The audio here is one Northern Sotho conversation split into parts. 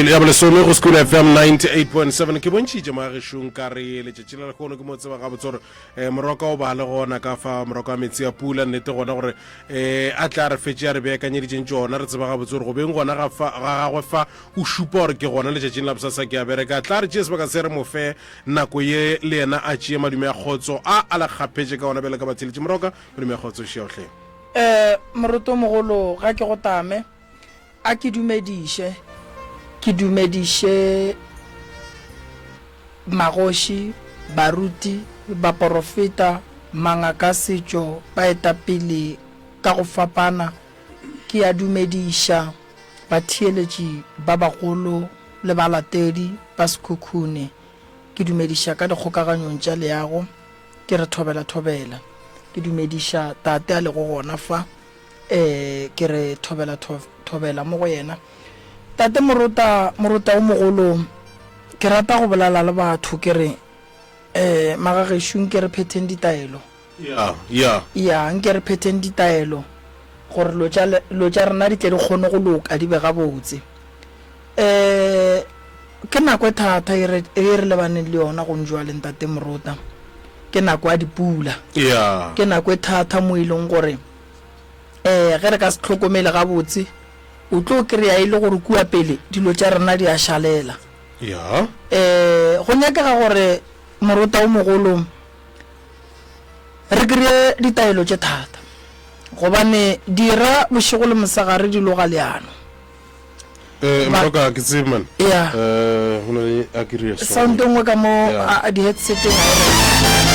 Ya bolesome go School FM 98.7 ke bontšhitše moagešong ka re letšatši la lehono ke mo tseba gabotse gore um moroka o ba le gona ka fa moroka wa metsi a pula nnete gona gore um a tla re fetše a re beakanyeditšeng tšona re tseba gabotse gore go beng gona ga fa ga gagwe fa o šupa gore ke gona letšatšing la bosasa ke a bereka tla re tšee sebaka se re mo fe nako ye le yena a tšee madume a kgotso a a le kgaphetše ka ona bjale ka batheletši moroka madume a kgotso šeohle Um morutomogolo ga ke go tame A ke dumediše, ke dumediše magoši, baruti, baporofeta, mangaka a setšo, baetapele ka go fapana. Ke a dumediša batheeletši ba bagolo le balatedi ba Sekhukhune. Ke dumediša ka dikgokaganyong tša leago, ke re thobela thobela. Ke dumediša tate a lego gona fa. Ee, ke re thobela, tho, thobela mo go yena. Tate Morota, Morota o mogolo, ke rata go bolela le batho, ke re, eh, magagešo nke re phetheng ditaelo. Ya, ya. Ya, nke re phetheng ditaelo, gore lo tša, lo tša rena di tle di kgone go loka, di be gabotse. Eh, ke nako e thata e re, e re lebaneng le yona gong jwale, Ntate Morota. Ke nako ya dipula. Ya. Ke nako e thata mo e leng gore um ge re ka se hlokomele gabotse, o tlo kry-a e le gore kua pele dilo tša rena di a šalela. Ya. Um go nyakega gore morota o mogolo re kry-e ditaelo tše thata, gobane dira bošego le mosegare di loga leano. Eh, Moroka, ke tsebe man. Yeah. Eh, go na le a ke re Sound e nngwe ka mo a a di-headseteng ga e re.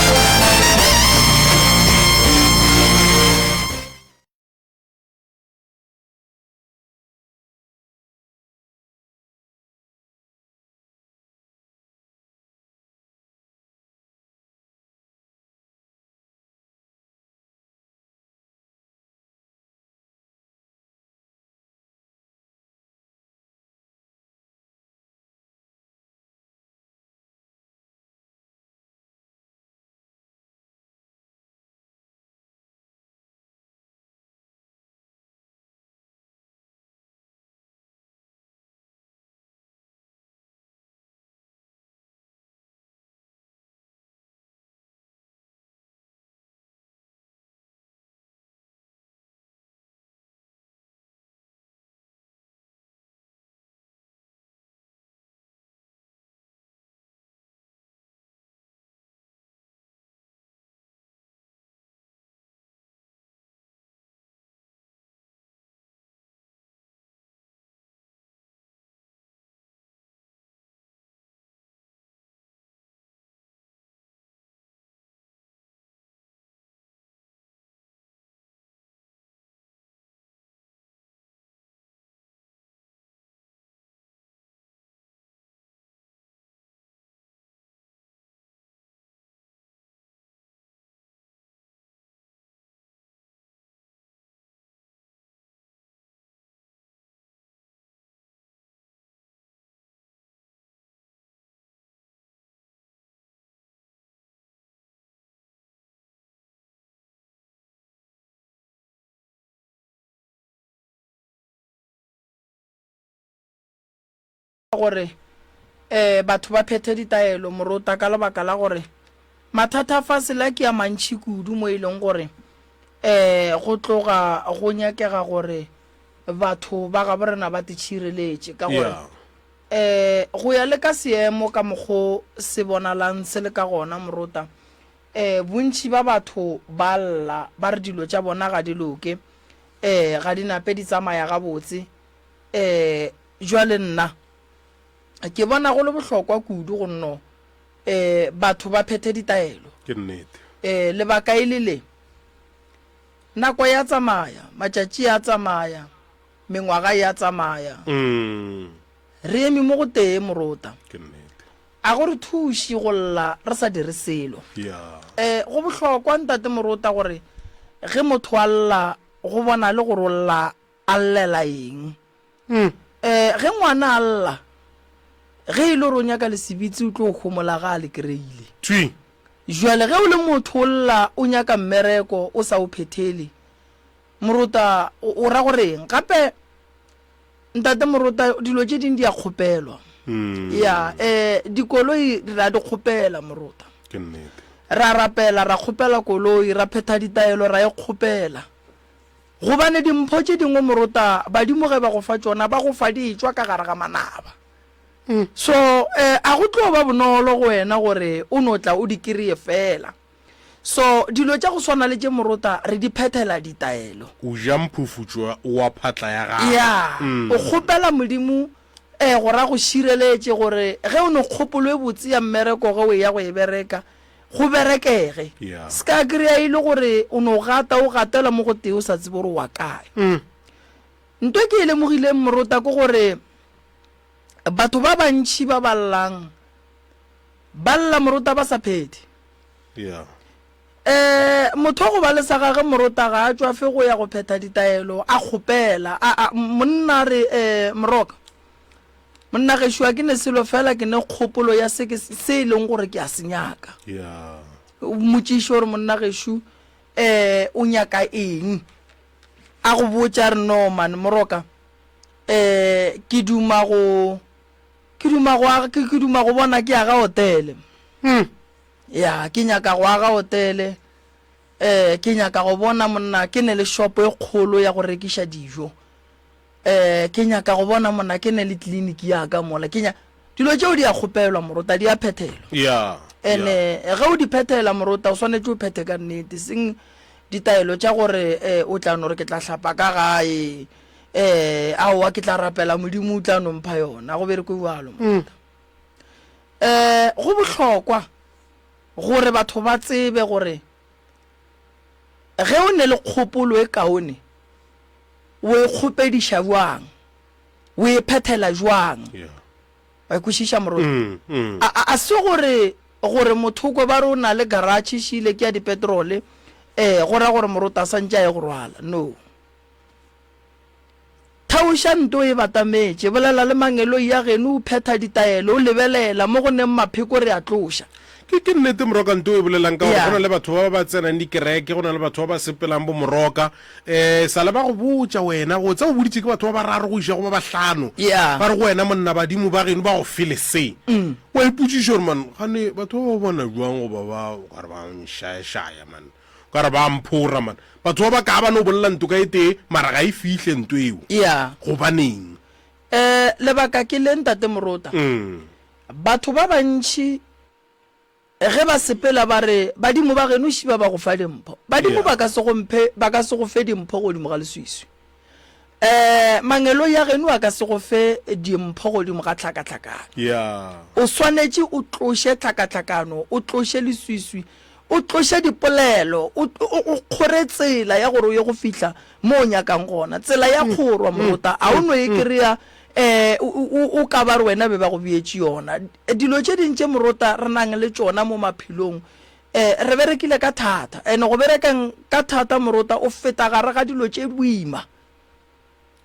Gore um batho ba phethe ditaelo morota ka lebaka la gore mathata a fase la ke a mantši kudu mo e leng gore um go tloga go nyakega gore batho ba gabo rena ba titšhireletše ka gore um go ya le ka seemo ka mokgo se bonalang se le ka gona morota um bontši ba batho ba lla ba re dilo tša bona ga di loke um ga di nape di tsamaya gabotse um Jwale nna ke bona go le bohlokwa kudu go nno eh, batho ba phethe ditaelo. Ke nnete. Eh, lebaka e le le, nako ya tsamaya, matšatši a tsamaya, mengwaga ya tsamaya. Mm. Re eme mo go tee morota. Ke nnete. A go re thuši go lla re sa dire selo. Yeah. Eh, go bohlokwa ntate morota gore ge motho a lla go bonale gore o lla a llela eng. Um ge ngwana a lla, ge e le gore o nyaka lesebitsi o tlo homola ga a le kry-ile. Thwi. Jwale ge o le motho o lla o nyaka mmereko o sa o phethele, morota o ra gore eng? Gape Ntate Morota, dilo tše ding di a kgopelwa. Ya, eh, dikoloi re a di kgopela, Morota. Ke nnete. Ra rapela, ra kgopela koloi, ra phetha ditaelo, ra e kgopela. Gobane dimpho tše dingwe, Morota, badimo ge ba go fa tšona, ba go fa di etšwa ka gare ga manaba. So, eh, a go tlo ba bonolo go wena gore o no tla o di kry-e feela. So, dilo tša go swana le tše morota re di phethela ditaelo. O ja mphufutšo wa phatla ya gago. Ya, o kgopela Modimo eh, gore a go šireletše gore ge o ne kgopolo e botse ya mmereko ge o eya go e bereka, go berekege. Ya. Se ka kry-a e le gore o no gata o gatela mo go tee o sa tsebe gore o wa kae. Nto e ke e lemogileng morota ke gore batho ba bantši ba ba llang, ba lla morota ba sa phethe. Yeah. Eh, motho wa go ba le sa gage morota ga a tšwafe go ya go phetha ditaelo, a kgopela. A, a, monna a re, eh, Moroka, monna gešo a ke ne selo fela ke ne kgopolo ya se ke, se e leng gore ke a se nyaka. Yeah. O mmotšiše gore monna gešo, eh, o nyaka eng. A go botša a re, no man, Moroka, eh, ke duma go, ke duma go aga, ke, ke duma go bona ke aga hotele. Hmm. Ya, ke nyaka go aga hotele. Eh, ke nyaka go bona monna ke ne le shopo e kgolo ya go rekiša dijo. Eh, ke nyaka go bona monna ke ne le tleliniki ya ka mola. Ke nya dilo tšeo di a kgopelwa morota, di a phethelwa. Ya. Ene ge o di phethela morota o swanetše o phethe ka nnete, seng ditaelo tša gore eh, o tla no re ke tla hlapa ka gae, eh, aowa ke tla rapela Modimo o tla no mpha yona. Go berekwe bjalo morota. Um go bohlokwa gore batho ba tsebe gore ge o ne le kgopolo e kaone o e kgopediša bjang, o e phethela bjang. Wa e kwešiša moruti? Mm, mm. A, a, a se gore gore motho o kwe ba re o na le garage šile ke ya dipetrole eh go ra gore moruti a santše a ye go rwala. No. Theoša nto e batametše, bolela le mangeloi a geno, o phetha ditaelo, o lebelela mo go neng mapheko re a tloša. Ke, ke nnete Moroka nto e bolelang ka gore Yeah. go na le batho ba ba tsenang dikereke, go na le batho ba ba sepelang bo Moroka, um sa le ba go botša wena, go tse o boditše ke batho ba bararo go iša go ba bahlano, Yeah. ba re go wena monna badimo ba geno ba go fele se. Wa ipotšiša gore man gane batho ba ba bona bjang goba ba o ka re ba nšaešaya man. Ka re ba mphora man. Batho ba ba ka ba no bolela ntoka e tee mara ga e fihle nto eo. Yeah. Gobaneng? Eh, lebaka ke le Ntate Morota. Mm. Batho ba bantši ge ba sepela ba re badimo ba geno šiba ba go fa dimpho. Badimo Yeah. ba ka se go mphe, ba ka se go fe dimpho godimo ga leswiswi. Eh, mangeloi a geno a ka se go fe dimpho godimo ga tlhakatlhakano. Yeah. O swanetše o tloše tlhakatlhakano, o tloše leswiswi, o tloše dipolelo, o, o, o kgore tsela ya gore o ye go fihla mo o nyakang gona. Tsela ya kgorwa, morota, a o no e kry-a eh, o, o, o ka ba re wena be ba go beetše yona. Dilo tše ding tše morota re nang le tšona mo maphelong, eh, re berekile ka thata. And go berekeng ka thata morota, o feta gare ga dilo tše boima.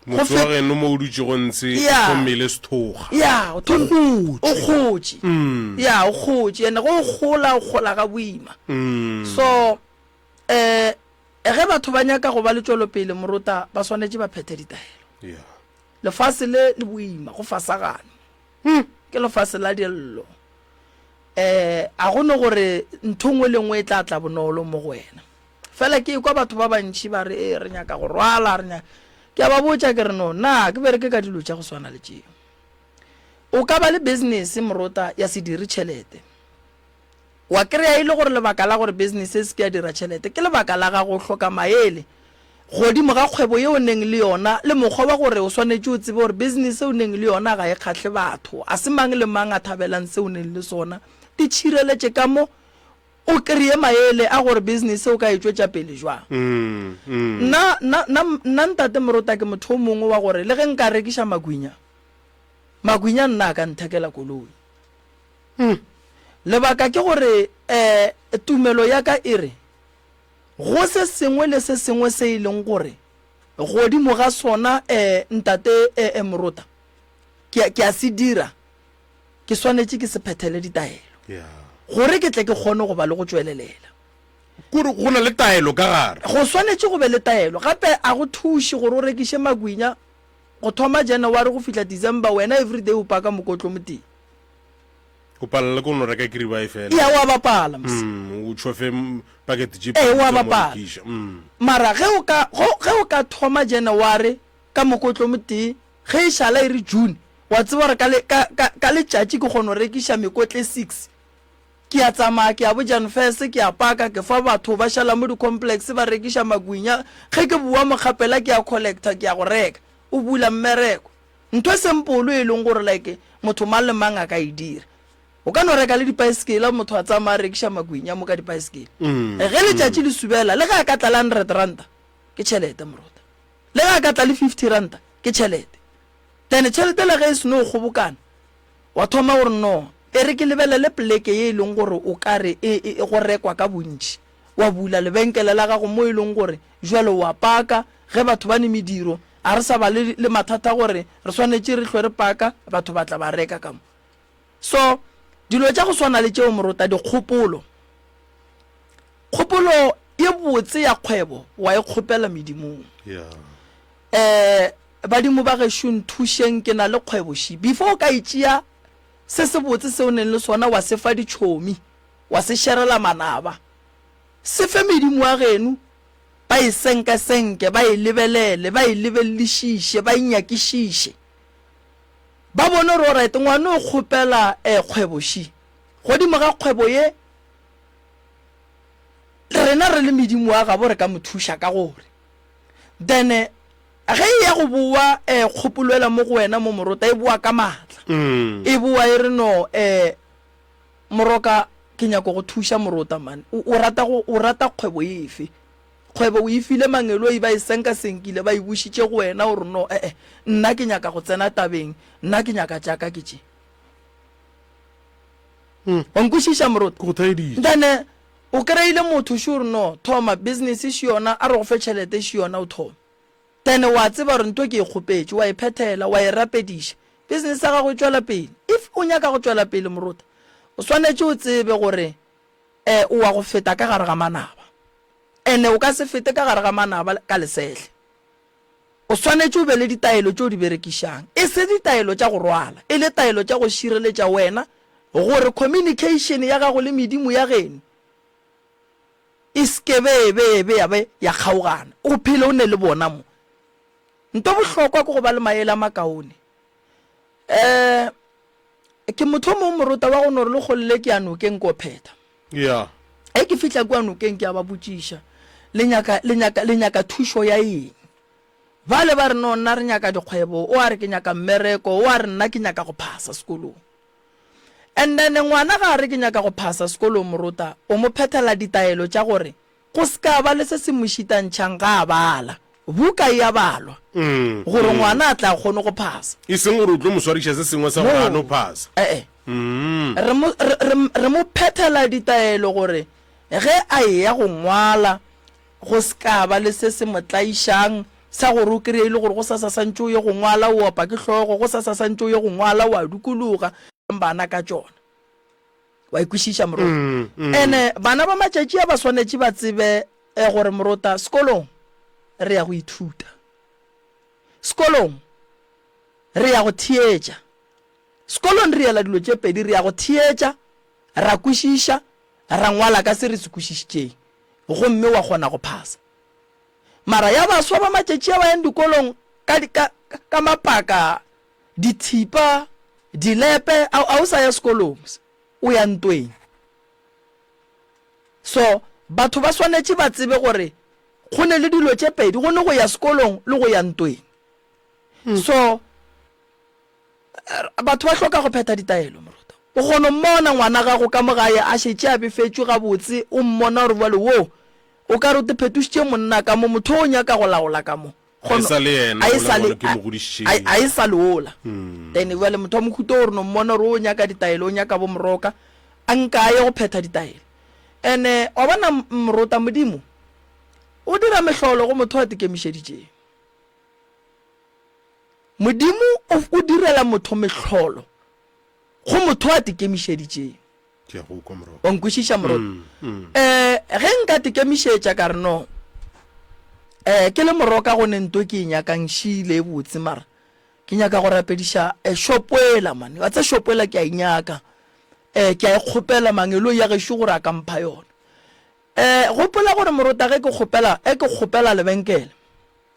Go Motse wa geno mo o dutšego ntshe o Ya. thomile sethokga. Ya, o O thom- kgotše. o kgotše. Mm. Ya, o kgotše. And ge o gola, o gola ga boima. Mm. So, eh, ge batho ba nyaka go ba le tšwelopele, morota, ba swanetše ba phethe ditaelo. Yeah. Lefase le le boima, go fasagane. Ke lefase la dillo. Eh, a go no gore ntho nngwe le nngwe e tla tla bonolo mo go wena. Fela ke ekwa batho ba bantši ba re, Ee, re nyaka go rwala, re nyaka. Ke a ba botša ke re, No, na ke bereke ka dilo tša go swana le tšeo. O ka ba le business morota ya se dire tšhelete. Wa kry-a e le gore lebaka la gore business e se ke ya dira tšhelete ke lebaka la gago o hloka maele godimo ga kgwebo ye o neng le yona le mokgwa wa gore o swanetše o tsebe gore business e o neng le yona ga e kgahle batho, a se mang le mang a thabelang se o neng le sona. Di tšhireletše ka mo O kreye maele a gore business o ka e tšwetša pele jwang. Nna, nna, nna, nna Ntate Morota ke motho o mongwe wa gore le ge nka rekiša magwinya, magwinya nna a ka nthekela koloi. Lebaka ke gore eh, tumelo ya ka e re go se sengwe le se sengwe se e leng gore godimo ga sona eh, Ntate eh, eh, Morota, ke, ke a se dira, Ke swanetše ke se phethele ditaelo gore ke tle ke kgone go ba le go tšwelelela. Kore go na le taelo ka gare. Go swanetše go be le taelo. Gape a go thuše gore o rekiše magwinya. Go thoma January go fihla December wena everyday o paka mokotlo motee. O palela le ko no reka kiribae fela. Ya wa bapala mos. Mm, o tšhofe packet tše Ee, wa bapala. Mm. Mara ge o ka go ge o ka thoma January ka mokotlo motee, ge e šala e re June, wa tseba gore ka le ka ka ka letšatši ke kgona go rekiša mekotle 6. Ke a tsamaya ke ya bo Jan First ke a paka ke fa batho ba šala mo di complex ba rekiša magwinya, ge ke bowa mokgapela ke a collecta ke ya go reka. O bula mmereko. Ntho e simple e leng gore like motho mang le mang a ka e dira. O ka no reka le dipaesekela motho a tsamaya a rekiša magwinya mo ka dipaesekele. Ge letšatši le subela le ge a ka tla le hundred ranta ke tšhelete morota. Le ge a ka tla le 50 ranta ke tšhelete. Then tšhelete le ge e seno kgobokana wa thoma gore no e re ke lebelele poleke ye e leng gore o ka re e, e, e go rekwa ka bontši. Wa bula lebenkele la gago mo e leng gore jwale wa paka ge batho ba ne mediro a re sa ba le, le mathata gore re swanetše re hlwe re paka batho ba tla ba reka ka mo. So dilo tša go swana le tšeo morota dikgopolo. Kgopolo ye botse ya kgwebo wa e kgopela medimong. Yeah. Eh Badimo ba gešo nthušeng ke na le kgwebo ši. Before o ka e tšea se se botse se o neng le sona wa se fa ditšhomi, wa se šerela manaba. Se fe medimo wa geno ba e senkesenke, ba e lebelele, ba e lebelelišiše, ba e nyakišiše. Ba bone gore alright ngwana o kgopela eh kgwebo ši. Godimo ga kgwebo ye rena re le medimo wa gabo re ka mo thuša ka gore Then ge e ya go bowa eh, kgopolo ela mo go wena mo morota e bowa ka maatla. Mm. E bowa e re no eh, moroka ke nyako go thuša morota man. O, o rata go o rata kgwebo efe? Kgwebo o e file mangeloi ba e senka senkile ba e bušitše go wena o re no eh, eh nna ke nyaka go tsena tabeng, nna ke nyaka tšaka ke tše. Mm. Wa nkwešiša morota? Ke go theeditše. Then O kry-ile motho sure no thoma business še yona a re go fe tšhelete še yona o thome then wa tseba gore nto ke e kgopetše wa e phethela wa e rapediša business ya gago e tšwela pele if o nyaka go tšwela pele morota o swanetše o tsebe gore eh o wa go feta ka gare ga manaba ene o ka se fete ka gare ga manaba ka lesehle O swanetše o be le ditaelo tše o di berekišang, e se ditaelo tša go rwala, e le taelo tša go šireletša wena gore communication ya gago le medimo ya geno e se ke be be be ya be ya kgaogana. O phele o ne le bona mo. Nto bohlokwa ke go ba le maele a makaone. Um ke motho o mongwe morota wa go no re le kgolele ke ya nokeng ko phetha. Yeah. Ge ke fihla kua nokeng ke a ba botšiša, Le nyaka, le nyaka, le nyaka thušo ya eng? Bale ba re, No, nna re nyaka dikgwebo, o a re ke nyaka mmereko, o a re nna ke nyaka go phasa sekolong. And then ngwana ga a re ke nyaka go phasa sekolong morota, o mo phethela ditaelo tša gore go se ka ba le se se mo šitantšhang ga a bala. Buka e a balwa gore ngwana a tle a kgone go phasa. E seng gore o tlo mo swariša se sengwe sa gore a no phasa. E-e. Re mo, re, re, re mo phethela ditaelo gore ge a eya go ngwala go se ka ba le se se mo tlaišang sa gore o kry-e e le gore go sasa santše o ye go ngwala o opa ke hlogo, go sasa santše o ye go ngwala o a dukologa. Bana ka tšona. Wa e kwešiša morota? Ene bana ba matšatši a ba swanetše ba tsebe E gore morota, sekolong re ya go ithuta. Sekolong re ya go theetša. Sekolong re yela dilo tše pedi, re ya go theetša, ra kwešiša, ra ngwala ka se re se kwešišitšeng, gomme wa kgona go phasa. Mara ya baswa ba matšatši a ba yang dikolong ka, ka, ka mapaka, dithipa, dilepe, a, a o sa ya sekolong, o ya ntweng. So, batho ba swanetše ba tsebe gore go ne le dilo tše pedi, go ne go ya sekolong le go ya ntweng. So, batho ba hloka go phetha ditaelo, moruta. O kgona mmona ngwana gago ka mo gae a šetše a befetšwe gabotse, o mmona gore bjale wo o ka re o te phetošitše monna ka mo, motho o nyaka go laola ka mo. A e sa le yena A e ola sa le ngwana ke mo godišitšeng. a, a e sa le ola. Then bjale motho wa mohuta o re no mmona gore o nyaka ditaelo, o nyaka bo moroka, a nka a ye go phetha ditaelo. Ene wa bona morota Modimo o dira mehlolo go motho a tikemišeditšeng. Modimo o, o direla motho mehlolo go motho a tikemišeditšeng. Ke a go kwa moroka. Wa nkwešiša moroka? Mm, mm. Eh, ge nka tikemišetša ka re no, eh, ke le moroka go ne nto ke e nyakang šile e botse mara. Ke nyaka go rapediša eh, shopo ela man. Wa tsa shopo ela ke a e nyaka. Eh, ke a e kgopela mangeloi ya gešo gore a ka mpha yona. Eh, gopola gore morota ge ke kgopela, e ke kgopela lebenkele.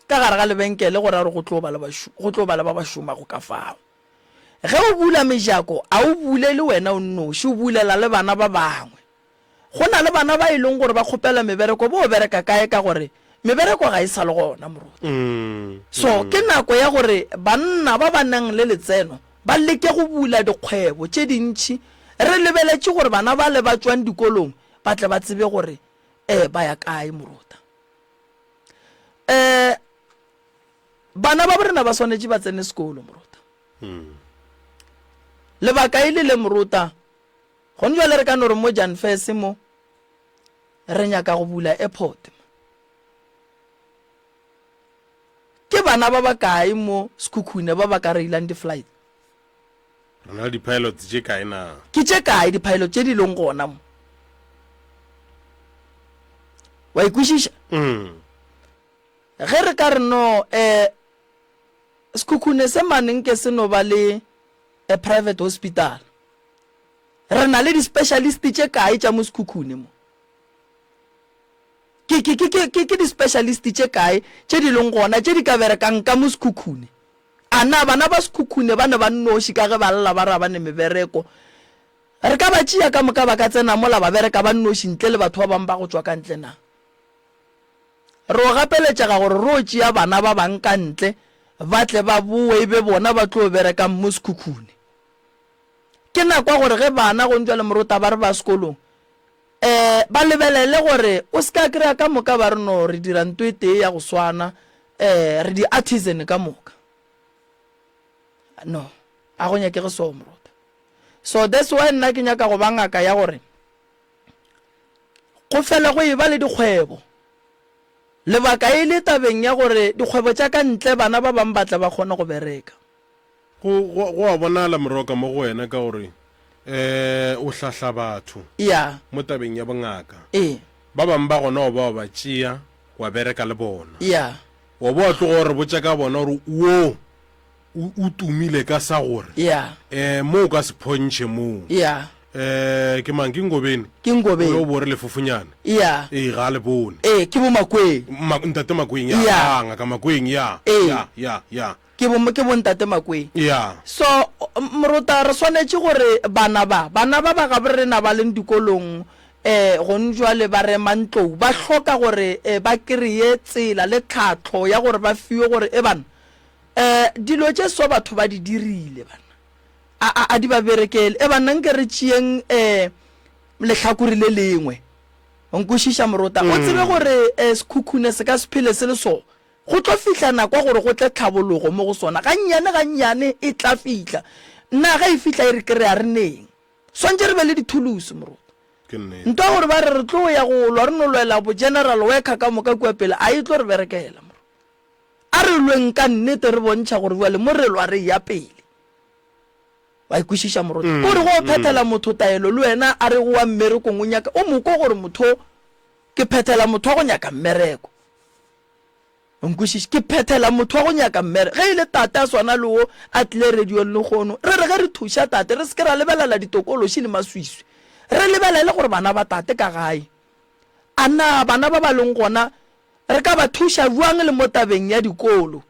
Ka gare ga lebenkele go ra gore go tlo ba le bašu, go tlo ba le ba ba šomago ka fao. Ge o bula mejako, a o bulele wena o nnoši, o bulela le bana ba bangwe. Go na le bana ba e leng gore ba kgopela mebereko, bo bereka kae ka gore mebereko ga e sa le gona moruti. So ke nako ya gore banna ba ba nang le letseno ba leke go bula dikgwebo tše dintši re lebeletše gore bana bale ba tšwang dikolong ba tle ba tsebe gore um ba ya kae moruta. Um bana ba borena ba swanetše ba tsene sekolo moruta. Lebaka e le le moruta Gone jwale re ka no re mo Jan Fese mo re nyaka go bula airport. Ke bana ba bakae mo Sekhukhune ba ba ka reilang di-flight? Re na le di-pilots tše kae na? Ke tše kae di-pilot tše di leng gona mo? Wa ikwešiša? Mm. Ge re ka re no eh Sekhukhune se mane nke se no ba le a private hospital. Re na le di-specialist tše kae tša mo Sekhukhune mo? Ke, ke, ke, ke, ke, ke di-specialist tše kae tše di leng gona tše di ka berekang ka mo Sekhukhune? A na bana ba Sekhukhune ba ne ba nnoši ka ge ba lla ba re ga ba ne mebereko? Re ka ba tšea ka moka ba ka tsena mola ba bereka ba nnoši ntle le batho ba bangwe ba go tšwa ka ntle na? Re o gapeletšega gore re o tšea bana ba bang ka ntle ba tle ba bowe e be bona ba tlo berekang mo Sekhukhune. Ke nako ya gore ge bana go ntšwa le morota ba re ba sekolong, um ba lebelele gore o se ka kry-a ka moka ba re no re dira nto e tee ya go swana, um re di-artisan ka moka. No, a go nyakege so morota. So that's why nna ke nyaka go ba ngaka ya gore go fele go e ba le dikgwebo. Lebaka e le tabeng ya gore dikgwebo tša ka ntle bana ba bang ba tle ba kgone go bereka. Go, go, go a bonala Moroka mo go wena ka gore eh o hlahla batho Ya. mo tabeng ya bongaka. Ee. Ba bangwe ba gona wa ba wa ba tšea wa bereka le bona. Ya. Wa bo wa tloga o re botša ka bona gore wo o, o tumile ka sa gore Ya. eh mo o ka se phontšhe moo. Ya. Eh ke mang ke Ngobeni? Ke Ngobeni. O bo re lefofonyane. Ya. Ee ga a le bone. Ee ke bo Makweng. Ma, ntate Makweng ya. Ya. Ah, ngaka Makweng ya. Ee. Ya, ya, ya. Ke bo, ke bo ntate Makweng. Ya. So, morota, re swanetše gore bana ba, bana ba ba gabo rena ba leng dikolong, eh, gone jwale ba rema ntlou, ba hloka gore eh, ba kreye tsela le tlhahlo ya gore ba fiwe gore, e bana, eh, dilo tše so batho ba di dirile, bana, a, a, a di ba berekele. E banna, nke re tšeeng eh, lehlakore le lengwe. Nkwešiša, morota? O tsebe gore eh, sekhukhune se ka se phele se le so. Go tlo fihla nako ya gore go tle tlhabologo mo go sona. Gannyane gannyane e tla fihla. Na ge e fihla e re kry-a re neng? Swantše re be le dithulusi, moruti. Ke nnete. Nto ya gore ba re re tlo ya go lwa re no lwela bo general worker ka moka kua pele a e tlo re berekela, moruti. A re lweng ka nnete re bontšha gore bjale mo re lwa re eya pele. Wa e kwešiša, moruti? Ke gore ge o phethela motho taelo le wena a re o wa mmerekong o nyaka o mo kwe gore motho o ke phethela motho wa go nyaka mmereko. O nkwešiše? Ke phethela motho wa go nyaka mmere. Ge e le tate a swana le wo a tlile radiong lehono, re re ge re thuša tate re se ke ra lebelela ditokološi le maswiswi. Re lebelele gore bana ba tate ka gae. A na bana ba ba leng gona re ka ba thuša bjang le mo tabeng ya dikolo?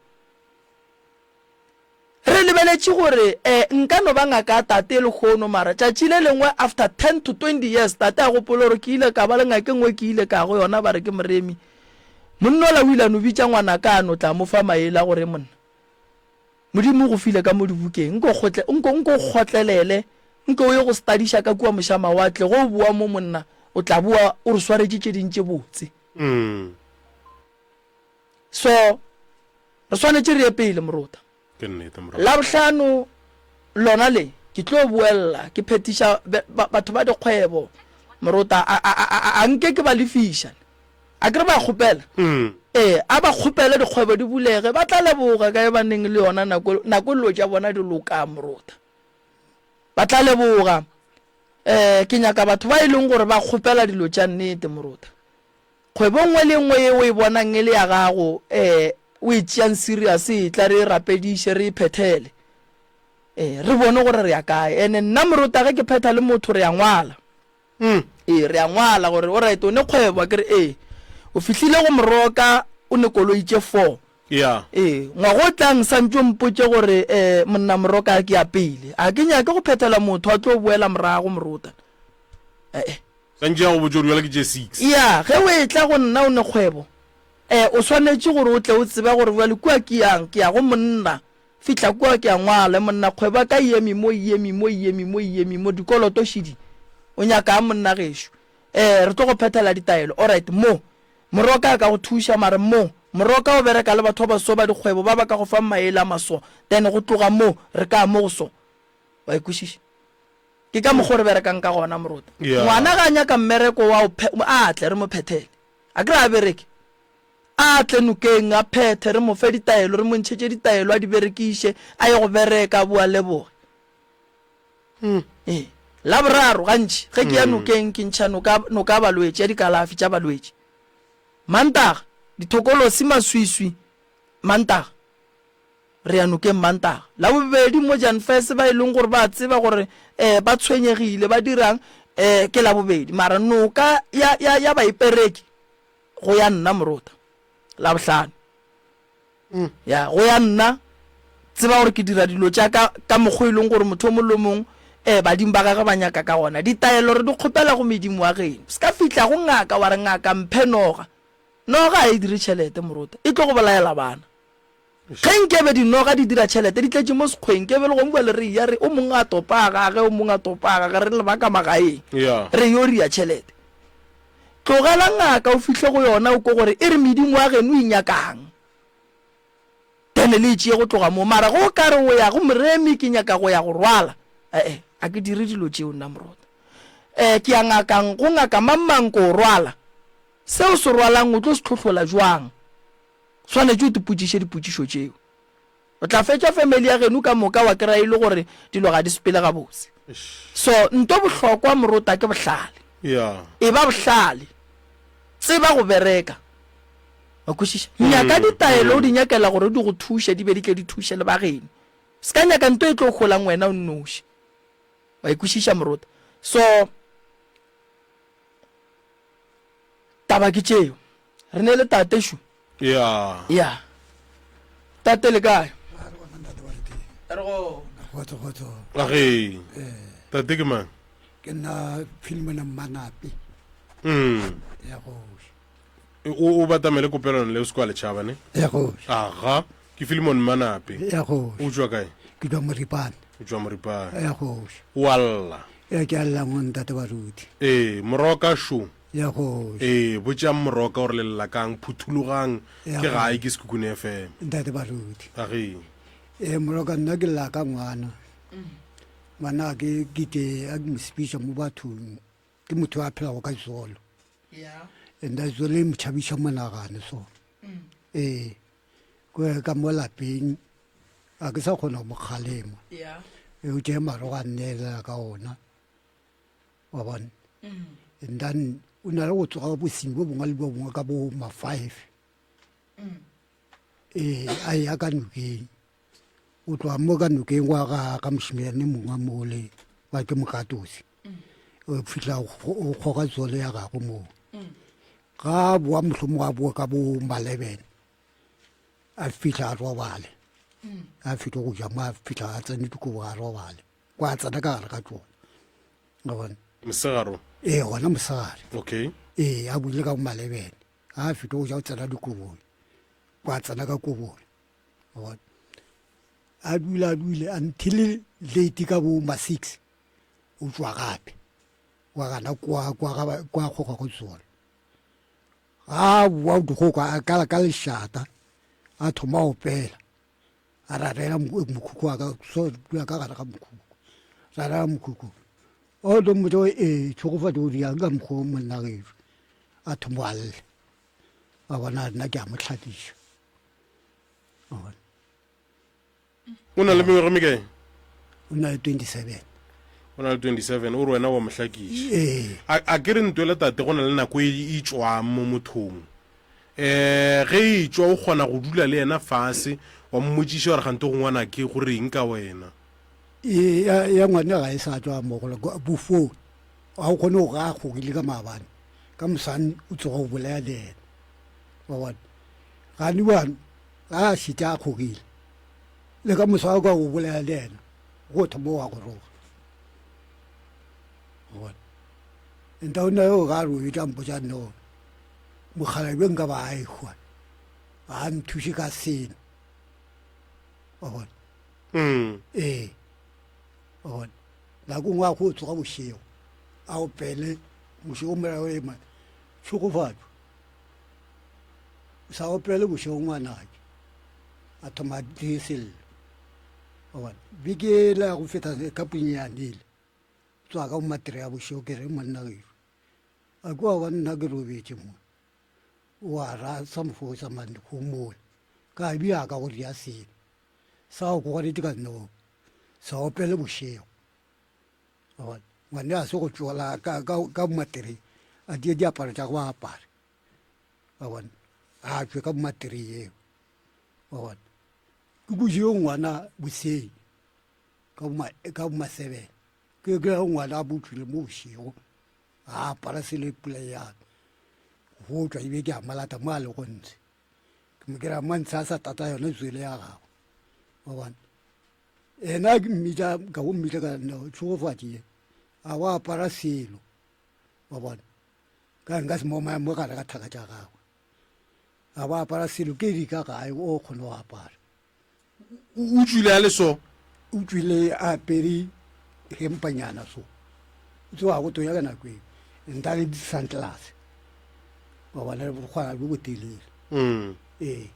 Re lebeletše gore eh nka no ba ngaka ya tate lehono mara tšatši le lengwe after 10 to 20 years tate a gopole gore ke ile ka ba le ngaka e nngwe ke ile ka ya go yona ba re ke Moremi. Monna ola o ile a no bitša ngwanaka a no tla mo fa maele a gore monna Modimo o go file ka mo dibukeng nko kgotle nko nko o kgotlelele nke o ye go studiša ka kua mošamawatle ge o boa mo monna o tla boa o re swaretše tše ding tše botse. So re swanetše re ye pele morota. Ke nnete morota. Labohlano lona le ke tlo boella ke phetiša batho ba dikgwebo morota a a a a nke ke ba lefiša. A ke re ba kgopela? Mm. Ee, a ba kgopele dikgwebo di bulege ba tla leboga ka e ba neng le yona nako nako dilo tša bona di loka morota. Ba tla leboga. Eh ke nyaka batho ba e leng gore ba kgopela dilo tša nnete morota. Kgwebo nngwe le nngwe ye o e bonang e le ya gago, um o e tšeang serious e tla re e rapediše re e phethele ee re bone gore re ya kae ene nna morota ge ke phetha le motho re ya ngwala mm. ee re ya ngwala gore alright o ne kgwebo ke re ee o fihlile go moroka o ne koloi tše four Yeah. Ee, ngwaga o tlang santše o mpotše gore um monna Moroka ke ya pele. A ke nyake go phethela motho a tlo boela morago Morota. Eh-eh. Santše a go botše gore bjale ke tše six. Ya, ge o etla go nna o ne kgwebo, um o swanetše gore o tle o tsebe gore bjale kua ke yang, ke ya go monna. Fihla kua ke a ngwala, monna kgwebo ya ka e eme mo, e eme mo, e eme mo, e eme mo, dikoloto šidi. O nyakang monna gešo? Um re tlo go phethela ditaelo. Alright, mo. Moroka a ka go thuša, mara mo, Moroka o bereka le batho ba baso ba dikgwebo ba ba ka go fang maele a maso, then go tloga mo, re ka ya mo go so. Wa e kwešiša? Ke ka mokgwa o re berekang ka gona, Moruta. Yeah. Ngwana ga a nyaka mmereko wa o a tle re mo phethele. A ke re a bereke? A tle nokeng, a phethe, re mo fe ditaelo, re mo ntšhetše ditaelo, a di berekiše, a ye go bereka, a boe a leboge. Ee. Laboraro, gantši ge ke ya nokeng, ke ntšha noka, noka ya balwetši, ya dikalafi tša balwetši. Mantaga, dithokolosi, maswiswi, Mantaga. Re ya nokeng Mantaga. Labobedi, mo Jan Fese, ba e leng gore ba a tseba gore um ba tshwenyegile, ba dirang, um ke Labobedi. Mara noka ya, ya, ya baipereki, go ya nna, Morota. Labohlano. Ya, go ya nna, tseba gore ke dira dilo tša ka ka mokgwa e leng gore motho o mongwe le o mongwe um badimo ba gagwe ba nyaka ka gona. Ditaelo re di kgopela go medimo wa geno. Se ka fihla go ngaka wa re ngaka mphe noga. Noga ga e dire tšhelete morota, e tlo go bolaela bana. Ge nkebe dinoga di dira tšhelete di tletše mo sekgweng, nkebe le gong bjale re eya re o mongwe a topa a gage, o mongwe a topa a gage, re leba ka magaeng re yo ria tšhelete. Tlogela ngaka o fihle go yona o kwe gore e re medimo wa geno e nyakang. Then le e tšee go tloga moo. Mara ge o ka re o ya go moremi ke nyaka go ya go rwala, ee, a ke dire dilo tšeo nna Morota. Eh, ke ya ngakang go ngaka mang mang ko o rwala. Se o se rwalang o tlo se tlhohlola jwang? Swanetše o tipotšiše dipotšišo tšeo. O tla fetša family ya geno ka moka wa kry-a e le gore dilo ga di sepele gabotse. So nto bohlokwa morota ke bohlale. Yeah. E ba bohlale. Tseba go bereka. Wa kwešiša? Nyaka ditaelo o di nyakela gore di go thuše di be di tle di thuše le ba geno. Se ka nyaka nto e tlo holang wena o nnoši. Wa e kwešiša morota? So Taba ke tšeo. Re ne le tate šu. Ya. Ya. Tate le kae? Re gona. Kgotso kgotso. Age. Tate ke mang? Ke nna Philemon Mmanape. Mm. Ya go. O o batamele kopelano le o se kwa letšhaba ne? Ya go. Aga. Ke Philemon Mmanape. Ya go. O tšwa kae? Ke tšwa Moripane. O tšwa Moripane. Ya go. O a lla. Ya ke a lla mo ntate baruti. Ee, moroka šo. Ya go. Ee, botšang moroka gore le lla kang, phuthologang. Ya Ke go. gae ke Sekhukhune FM. Ntate baruti. Age. Ee, moroka nna ke lla ka ngwana. Ngwana ke ke te a ke mo sepitša mo bathong. Ke motho a phelago ka zolo. Yeah. And a zolo e mo tšhabiša monagano so. Ee. Ko ka mo lapeng a ke sa kgona go mo kgalema. Yeah. E o tšee marogo a nneelela ka ona. Wa bona? And then o na le go tsoga bosing bo bongwe le bo bongwe ka bo ma five. Ee, a ya ka nokeng. O tloga mo ka nokeng wa ga ga mošimane mongwe mole wa ke mokatosi. O fihla o kgoga tsole ya gago moo. Ga a boa mohlomongwe a boa ka bo ma 11. A fihla a robale. A fihla go ja mo a fihla a tsene dikobo a robale. Kwa a tsena ka gare ga tšona. Wa bona? Mosegaro. Ee, gona mosegare. Okay. Ee, a boile ka bo ma 11. A fihla go ja o tsena dikobong. Kwa tsena ka kobong. Wa bona? A dula a dule until late ka bo ma 6 o tšwa gape. Wa gana kwa kwa ga kwa kgoga go tsona. Ga boa o go kwa a kala ka lešata a thoma go opela. A rarela mokhukhu wa ka so dula ka gare ga mokhukhu. Rarela mokhukhu. O tlo mmotša gore ee Tshegofatšo o diang ka mokgwa o monna gešo. A thoma a lla. A bona nna ke a mo hlakiša. Wa bona? O na le mengwaga e mekae? O na le 27. O na le 27, o re wena wa mo hlakiša. Ee. A, a ke re ntwele tate go na le nako e e tšwang mo mothong. Um ge e tšwa o kgona go dula le yena fase wa mmotšiša gore gante go ngwanake go reng ka wena. Ee, ya, ya ngwana ga e sa tšwa mogolo bofo ga o kgone go ga a kgogile ka maabane ka mosane o tsoga o bolaya le yena wa bona gane bjano ga a šetše a kgogile le ka moso a ka o bolaya le yena go thoma wa go roga wa bona nta o na yo ga a robetša mpotša no mokgalabje nka ba a ehwa ga a nthuše ka selo wa bona Mm. Ee, wa bona nako nngwe a go tsoga bošego a opele bošego mola o ema tšhogofatšo o sa opele bošego ngwanake a thoma a die sello wa bona beke ele ya go feta ka punyanele tswa ka bomatere ya bošego ke re monna gešo a kwa wa nna ke robetše mo wa ra sa mofosa mane gomola ka bja ka go dia selo Sa go kgwanetše ka no sa opele bošego. Wa bona? Ngwane a se go tšola ka, ka, ka bomatereng, a die diaparo tša go apare. Wa bona? A tšwe ka bomatereng yeo. Wa bona? Ke bošego ngwana boseng ka boma, ka bomasebele. Ke ke ngwana a botšwile mo bošego, a apara sele pula ya go tšwa ebe ke a malata mo a le go ntshe. Ke mo kry-a montshe a sa tata yone tswele ya gagwe wa bona ena ke mmitsa ka go mmitsa ka no tshogofatše ye a go apara selo wa bona ka nka se mo mo gare ga thaka tša gagwe a go apara selo ke di ka gae o kgone go apara O tšwile a le so? O tšwile a apere hempanyana so. O tsoga go tonya ka nako eo. Nta le di-sunglass. Wa bona le bokgwana bjo botelele. Mm. Ee.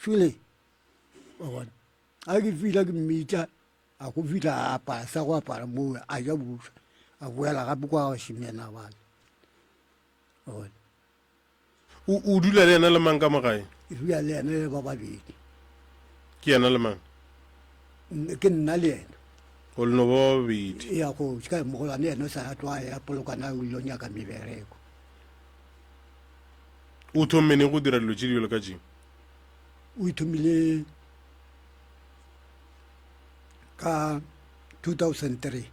Šole. Wa bona. A ke fihla ke mmitša, a go fihla a apara sa go apara moo a ja buša. A boela gape kwa bašemyana bale. Wa bona. O, o dula le yena le mang ka mo gae? Ke dula le yena le ba babedi. Ke yena le mang? Ke nna le yena. O le no ba babedi? Ya go ka mogolwane yena o sa tloga ya polokwana o ile nyaka mebereko. O thomme neng go dira dilo tše di bjalo ka tše? O ithomile ka 2003.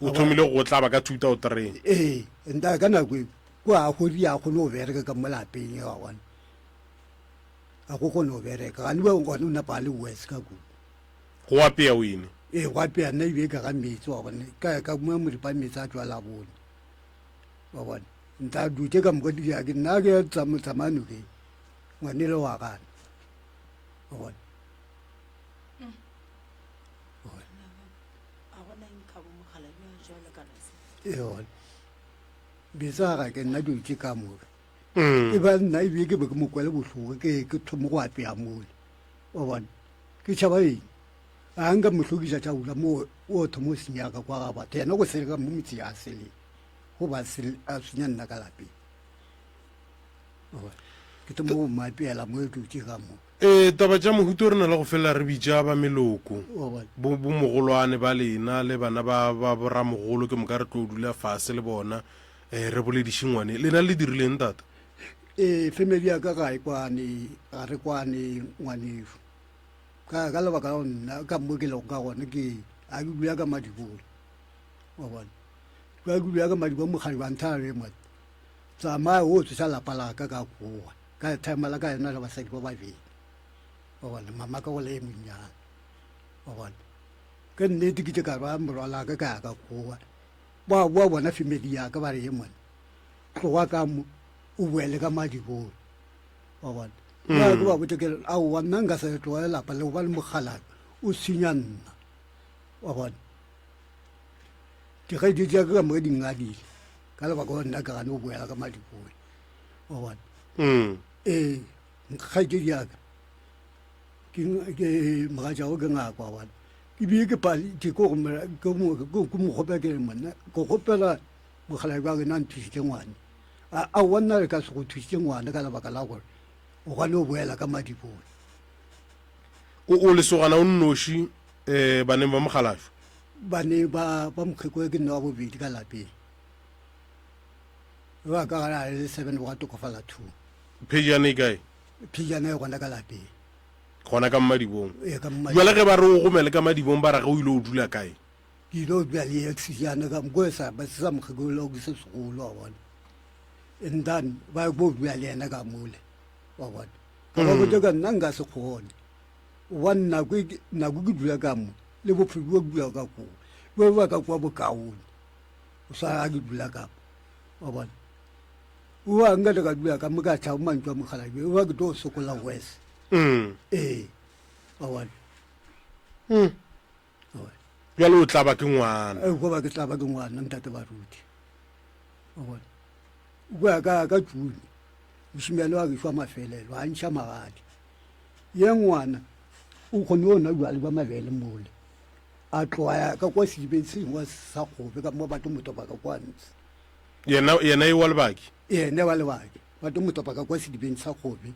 O thomile go tlaba ka 2003? Ee, nta ka nako eo Ko a godi a kgone go bereka ka mo lapeng wa bona. A go kgone go bereka. Gane ba gone o napa a le worse ka kudu. Go apea o ene? Ee, go apea nna ebe ka ga metsi wa bona. Ka ka mo moripa metsi a tswa la bone. Wa bona. Nta dutse ka moka di ya ke nna ke tsama tsamaya nokeng. Ngwane le wa gana. Wa bona. Ee, gona. Betsa ga ke nna dutše ka mola. Mm. E ba nna ebile ke be ke mo kwele bohloko ke ke thome go apea mole. Wa bona? Ke tšhaba eng? A nka mo hlokisa tša ula mo o thoma o senyaka kwa ga batho. Yena go seleka mo motse ya sele. Go ba sele a senya nna ka lapeng. Wa bona? Ke thoma go mo apeela mo dutše ka mo. Ee, taba tša mohuta o re na le go felela re bitša ba meloko, bo, bomogolwane ba lena le bana ba, ba boramogolo, ke moka re tlo dula fase le bona, eh, re bolediše ngwane. Lena le dirileng, tata? Ee, family ya ka ga e kwane, ga re kwane ngwanešu. Ka, ka lebaka la nna, ka mo ke lego ka gona, ke, a ke dula ka Madibolo. Wa bona? Ka ke dula ka Madibolo, mokgadi wa nthaya re, monna, tsamaya o tsoša lapa la ka ka kowa. Ka timer la ka ena le basadi ba babedi. Wa bona, mama ka gola e monnyane. Wa bona. Ke nnete ke tše ka rwala morwala ka ka ya ka kowa. Ba boa bona family ya ka ba re ye mona. Tloga ka mo o boele ka madibolo. Wa bona. Ba ke ba botse ke re aowa nna nka se tlogele lapa le gobane mokgalabje o senya nna. Wa bona. Dikgaetšedi tša ka ka moka di ngadile ka lebaka la nna ke gane go boela ka madibolo. Wa bona. Mm. Ee, kgaetšedi ya ka ke ke mogatšago ke ngaka wa bona. Ke bile ke pale ke ko go ke mo ke mo kgopela ke re monna ke kgopela mokgalabje wa rena a nthušitše ngwana. A aowa nna re ka se go thušitše ngwana ka lebaka la gore o gane o boela ka madibolo. O, o lesogana o nnoši eh, baneng ba mokgalajwe? Baneng ba ba mokgekolo ke nna wa bobedi ka lapeng. Ba ka gare a le seven wa tokofala two. Phejane e kae? Phejane e gona ka lapeng. Gona ka Mmadibong. Ee, ka Mmadibong. Jwale ge ba re o gomele ka Madibong ba ra ge o ile o dula kae? Ke ile o dula le ex jana ka mo sa ba sa mokgekolo ke se segolo wa bona. And then ba go dula le yena ka mole wa bona. Ka ba botša ka nna nka se kgone. Gobane nako e nako ke dula ka mo le bophelo bo dula ka koo. Bo ba ka kwa bokaone. O sa ke dula ka mo. Wa bona. O a nka le ka dula ka mo ka tšhaba mantšu a mokgalabje o ba ke tlo sokola worse. Mm. Ee. Wa bona. Mm. Bjale o tlaba ke ngwana. Ee, go ba ke tlaba ke ngwana ntate baruti. Wa bona. Go ya ka ka June. Mošimane wa gešo wa mafelelo a ntšha magadi. Ye ngwana o kgone go nwa bjale bja mabele mole. A tloga ya ka kwa sedibeng sengwe sa kgobe ka mo ba tlo mo topa ka kwa ntshe. Yena yena e wa lebaki. Yena wa lebaki ba tlo mo topa ka kwa sedibeng sa kgobe.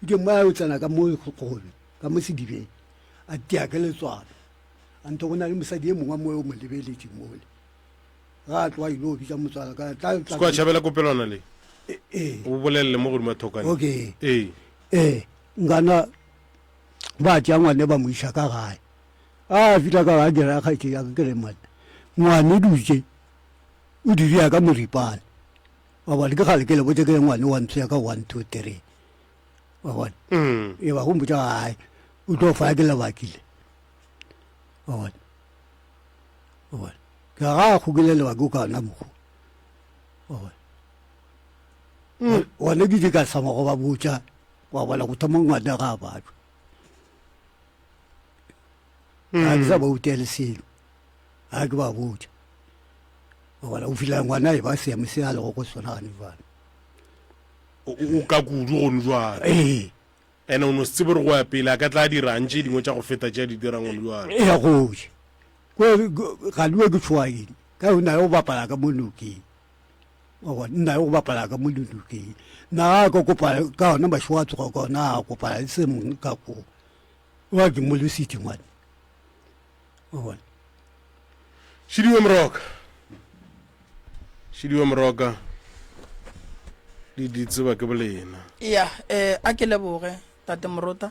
Ke mo a yo tsena ka mo kgobe ka mo sedibeng a tia ke letswalo. A ntho go na le mosadi e mongwe mo o mo lebeletše mole. Ga a tloga ile o bitša motswala ka tla tla. Kwa tšhabela kopelwana le. Ee. O bolelele mo godimo thokane. Okay. Ee. Ee, nkana ba tšea ngwane ba mo iša ka gae. A fihla ka gae ke ra kgaetšedi ya ka ke re monna ngwane dutše o diria ka moripane. Wa bona ke kgale ke le botše ke re ngwane wa mpsha ka 1 2 3. Wa bona. Mm. E ba go mpotša gae o tlo fa ke lebakile. Wa bona. Wa bona. Ke ga a kgokile lebaki o ka ona mokgo. Wa bona. Mm. Gona ke ile ka sama go ba botša wa bona go thoma ngwana ga a batho. Ga ke sa ba utele selo. Ga ke ba botša. Wa bona o fihla ngwana e ba seemo se a lego go sona gane jwale. O ka kudu gone jwale. Ee. Ene o no se tsebe gore go ya pele a ka tla dirang tše dingwe tša go feta tše a di dirang gone jwale. Ee go ja. Ga le ke tshoa eng ka o na le go bapala ka mo nokeng. Wa bona nna le go bapala ka mo nokeng. Nna ga ka kopa ka ona mašego a tsoga ka ona a kopana le se mongwe ka koo. Wa ke mo lesitše ngwana. Wa bona. Šidiwe Moroka. Šidiwe Moroka. Di di tseba ke bolena. Ya, eh a ke leboge tate Morota.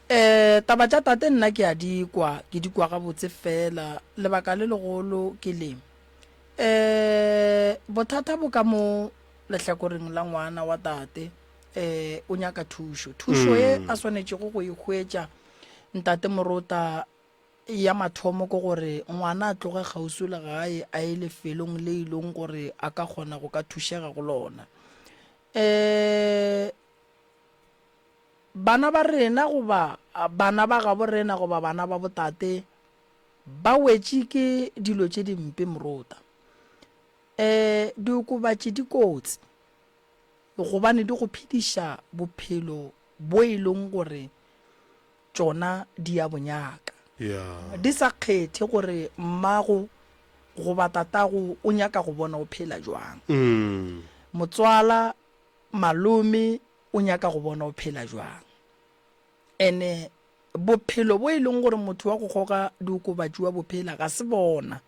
Eh taba tša tate nna ke a di kwa, ke di kwa gabotse fela lebaka le legolo ke le. Eh bothata bo ka mo lehlakoreng la ngwana wa tate eh o nyaka thušo. Thušo e a swanetšego go e hwetša ntate Morota Ya mathomo ke gore ngwana a tloge kgauswi le gae a ye lefelong le e leng gore a ka kgona go ka thušega go lona. Um bana ba rena goba bana ba gabo rena goba bana ba botate ba wetše ke dilo tše dimpe morota. Um diokobatši di kotsi gobane di go phediša bophelo bo e leng gore tšona di a bo nyaka. Di sa kgethe gore mmago goba tatago o nyaka go bona o phela jwang. Motswala, malome o nyaka go bona o phela jwang. Ene bophelo bo e leng gore motho wa go goga diokobatši wa bo phela ga se bona.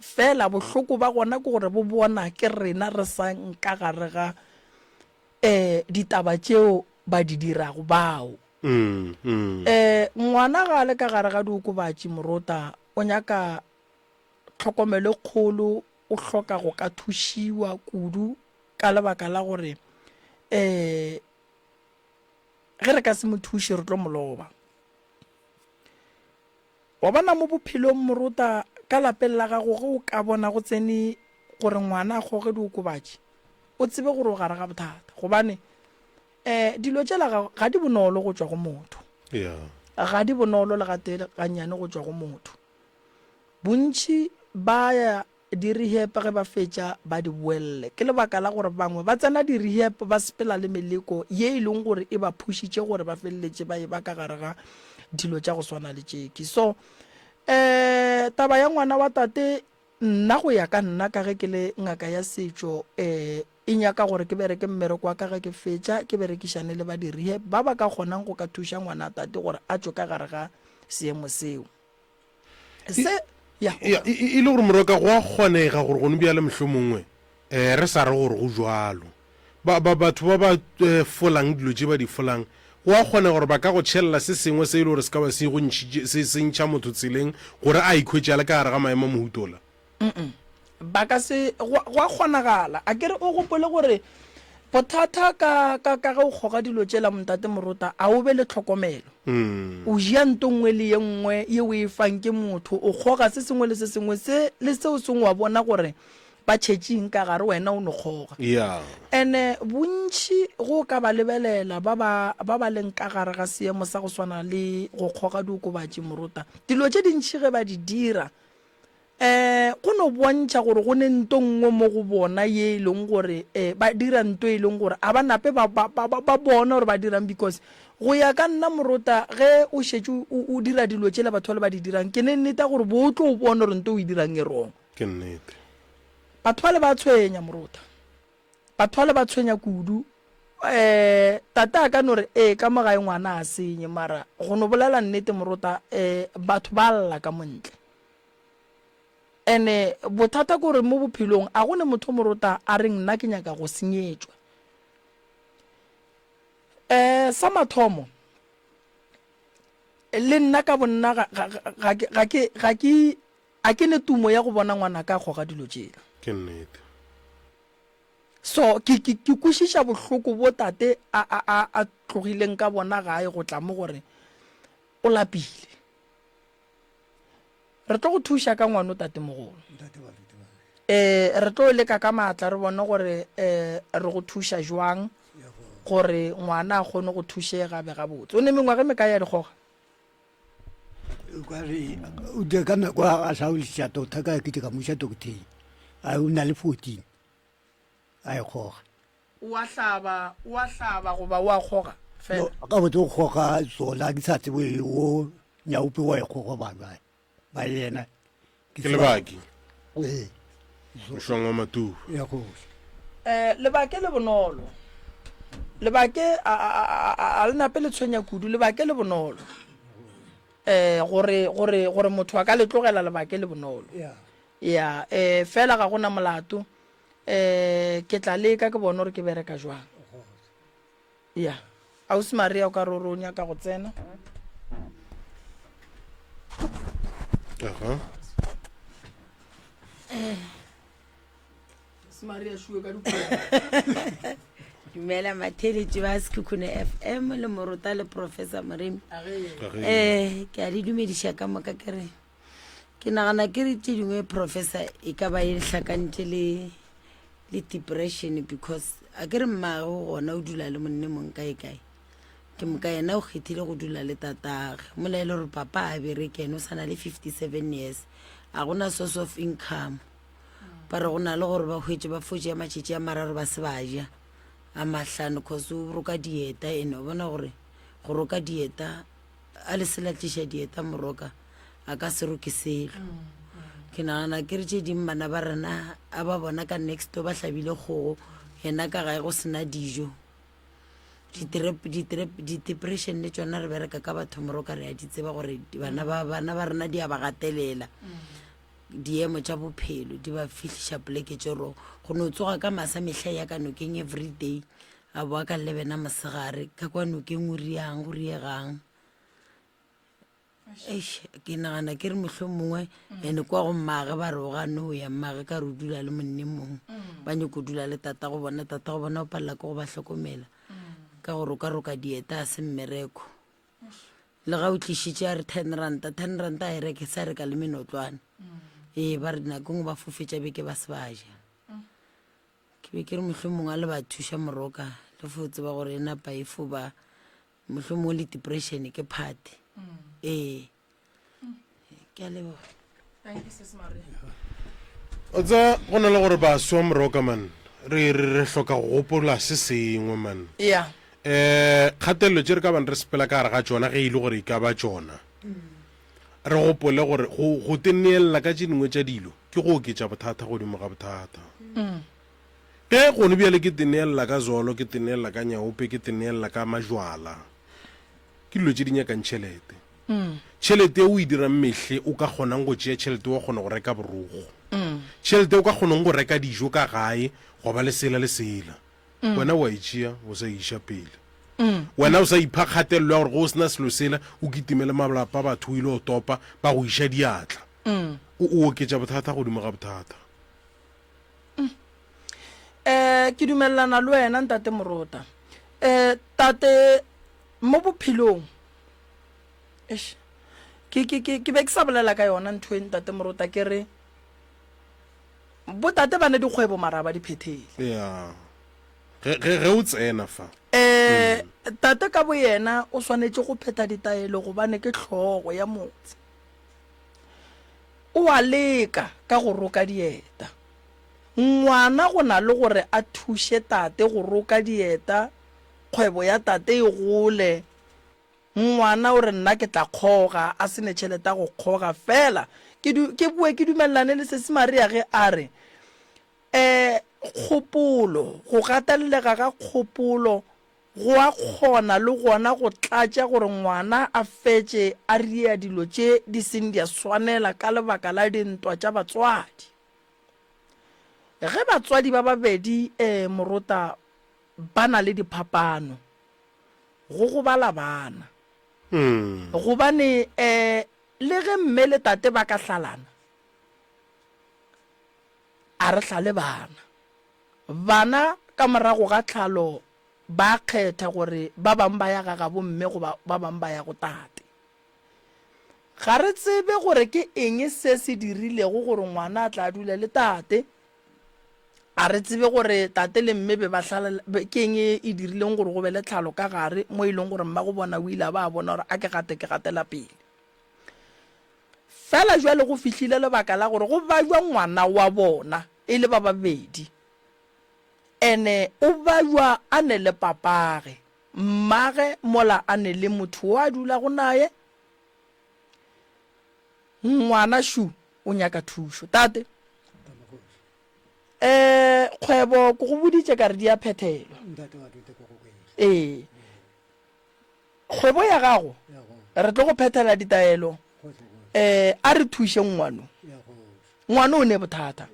Fela bohloko ba gona ke gore bo bona ke rena re sa nka gare ga um ditaba tšeo ba di dirago bao. Mm, mm. Eh, ngwana ga a le ka gare ga diokobatši morota o nyaka tlhokomelo e kgolo, o hloka go ka thušiwa kudu ka lebaka la gore um ge re ka se mo thuše re tlo mo loba. Wa bona mo bophelong morota ka lapeng la gago ge o ka bona go tsene gore ngwana a goge diokobatši o tsebe gore o gare ga bothata gobane um dilo tšela ga, ga di bonolo go tšwa go motho. Yeah. Ga di bonolo le gatee le gannyane go tšwa go motho. Bontši ba ya di-rehab ge ba fetša ba di boelle. Ke lebaka la gore bangwe ba tsena di-rehab ba sepela le meleko ye e leng gore e ba phušitše gore ba feleletše ba e ba ka gare ga dilo tša go swana le tšeki. So um taba ya ngwana wa tate nna go ya ka nna ka ge ke le ngaka ya setšo um e nyaka gore ke bereke mmereko wa ka ge ke fetša ke berekišane le ba di-rehab ba ba ka kgonang go ka thuša ngwana tate gore a tšwe ka gare ga seemo seo. Se, ya. Ya, e, e, e le gore moroka go a kgonega gore gone bjale mohlomongwe um re sa re gore go jwalo. Ba, ba, batho ba ba eh, folang dilo tše ba di folang, go a kgonega gore ba ka go tšhelela se sengwe se e le gore se ka ba se go ntšhitše, se, se ntšha motho tseleng gore a ikhwetše a le ka gare ga maemo a mohuta ola. Ba ka se, go, go a kgonagala. A ke re o gopole gore bothata ka, ka, ka ge o kgoga dilo tšela, Montate Morota, a o be le tlhokomelo. O ja nto nngwe le ye nngwe ye o e fang ke motho, o kgoga se sengwe le se sengwe se, le seo sengwe wa bona gore ba tšhetše eng ka gare, wena o no kgoga. Yeah. Ene bontši go o ka ba lebelela ba ba, ba ba leng ka gare ga seemo sa go swana le go kgoga diokobatši, Morota, dilo tše dintši ge ba di dira, um go no bontšha gore go ne nto nngwe mo go bona ye e leng gore um ba dira nto e leng gore a ba nape ba, ba, ba, ba bona gore ba dirang because go ya ka nna morota ge o šetše o, o dira dilo tšela batho bale ba di dirang ke ne nneta gore bo o tlo bona gore nto o e dirang e wrong. Ke nnete. Batho bale ba tshwenya morota. Batho bale ba tshwenya kudu. Um tate a ka no re ee ka mo gae ngwana a senye mara go no bolela nnete morota um batho ba lla ka montle. Ene bothata ke gore mo bophelong a go ne motho morota a reng nna ke nyaka go senyetšwa. Um sa mathomo le nna ka bonna ga, ga, ga, ga ke ga ke a ke ne tumo ya go bona ngwanaka a goga dilo tšela. Ke nnete. So ke, ke, ke kwešiša bohloko bo tate a, a, a, a tlogileng ka bona gae go tla mo gore o lapile. Re tlo go thuša ka ngwano tatemogolo. Eh, re tlo leka ka maatla re bone gore eh, re go thuša jwang gore ngwana a kgone go thušega be gabotse. O ne mengwaga e mekae ya dikgoga? Kare o dira ka nako a sa o iša doctor ka ke ka mo iša doctor a o na le 14 a e kgoga. O a hlaba, o a hlaba goba o a kgoga fela? Ka botse o kgoga tsona ke sa tsebe o nyaope wa e kgoga ba ba ba yena. Ke lebaki. Ee. Mošwang wa matuba. Ya kgoši. Eh, lebake le bonolo. Lebake a, a, a, a, a le nape le tshwenya kudu, lebake le bonolo. Eh, gore, gore, gore motho a ka le tlogela lebake le bonolo. Yeah. Ya, eh, fela ga gona molato. Eh, ke tla leka ke bone gore ke bereka jwang. Ya. Ausi Maria o ka re o re o nyaka go tsena. Aha. Ausi Maria šuwe ka dikobo. Dumela matheletši ba Sekhukhune FM le Morota le Professor Moremi. Age. Age. Eh, ke a le dumediša ka moka ke re ke nagana ke re tše dingwe professor e ka ba e hlakantše le le depression because a ke re mmage o gona o dula le monne mong kae kae ke moka yena o kgethile go dula le tatage mola e le gore papa a bereke ene o sa na le 57 years a gona source of income ba re go na le gore ba hwetše ba fotše ya matšatši a mararo ba se ba ja a mahlano cause o roka dieta ene o bona gore go roka dieta a le se la tliša dieta moroka a ka se roke selo ke nagana ke re tše ding bana ba rena a ba bona ka next door ba hlabile kgogo yena ka gae go sena dijo di-depression le tšona re bereka ka batho moroka re a di tseba gore bana ba bana ba rena di a ba gatelela diemo tša bophelo di ba fihliša poleke tše rong go no tsoga ka masa mehla ya ka nokeng everyday a boa ka lebena mosegare ka kwa nokeng o riang go riegang Eish, ke nagana ke re mohlho mongwe ene kwa go mmage ba re o gane o ya mmage ka re o dula le monne mongwe ba nyako dula le tata go bona tata go bona o palela ke go ba hlokomela ka gore o ka roka dieta a se mmereko le ga o tlišitše a re ten ranta ten ranta a e reke sa reka le menotlwane ee ba re nako ngwe ba fofetša beke ba se ba ja ke be ke re mohlho mongwe a le ba thuša moroka le fo tseba gore e napa e fo ba mohlomongwe le depression ke party ee ke a leboga Thank you, Sis Maria. O tseba go na le gore baswa moroka man re re re hloka go gopola se sengwe man Yeah. eh kgatelelo tše re ka bang re sepela ka gare ga tšona ge e le gore e ka ba tšona re gopole gore go go te neelela ka tše dingwe tša dilo ke go oketša bothata godimo ga bothata Ge gone bjale ke teneella ka zolo, ke teneella ka nyaope, ke teneella ka majwala, ke dilo tše di nyakang tšhelete. Tšhelete e o e dirang mehle o ka kgonang go tšea tšhelete wa kgona go reka borogo. Tšhelete o ka kgonang go reka dijo ka gae gwa ba le sela le sela. Wena wa e tšea o sa e iša pele. Wena o sa ipha kgatelelo ya gore ge o se na selo sela o kitimele malapa a batho o ile go topa ba go iša diatla. O o oketša bothata godimo ga bothata. Um ke dumelelana le wena ntate Morota. Um tate mo bophelong eish ke ke ke ke be ke sa bolela ka yona ntho e ntate Morota ke re botate ba ne dikgwebo mara ba di phethele. Ya. Ge ge ge o tsena fa. Um tate ka boyena o swanetše go phetha ditaelo gobane ke hlogo ya motse. O a leka ka go roka dieta. Ngwana go na le gore a thuše tate go roka dieta, kgwebo ya tate e gole, ngwana o re nna ke tla kgoga, a se ne tšhelete ya go kgoga. Fela ke du, ke boe ke dumelelane le Sesi Maria ge a re, um kgopolo, go gatellega ga kgopolo go a kgona le gona go tlatša gore ngwana a fetše a ria dilo tše di seng di a swanela ka lebaka la dintwa tša batswadi. Ge batswadi ba babedi eh, morota ba na le diphapano, go gobala bana. Gobane eh, le ge mme le tate ba ka hlalana, a re hlale bana. Bana ka morago ga tlhalo ba kgetha gore ba bang ba ya ga gabo mme goba ba bang ba ya go tate. Ga re tsebe gore ke eng se se dirilego gore ngwana a tla a dule le tate. A re tsebe gore tate le mme be ba hlala, ke eng e e dirileng gore go be le tlhalo ka gare mo e leng gore mmago bona o ile a ba a bona gore a ke gate ke gatela pele. Fela bjale go fihlile lebaka la gore go bajwa ngwana wa bona e le ba babedi. Ene o bajwa a ne le papage, mmage mola a ne le motho wo a dulago naye. Ngwana šu o nyaka thušo. Tate, eh, kgwebo ke go boditše ka re di a phethelwa. Ee. Kgwebo ya gago re tlo go phethela ditaelo um a re thuše ngwano ngwano o ne bothata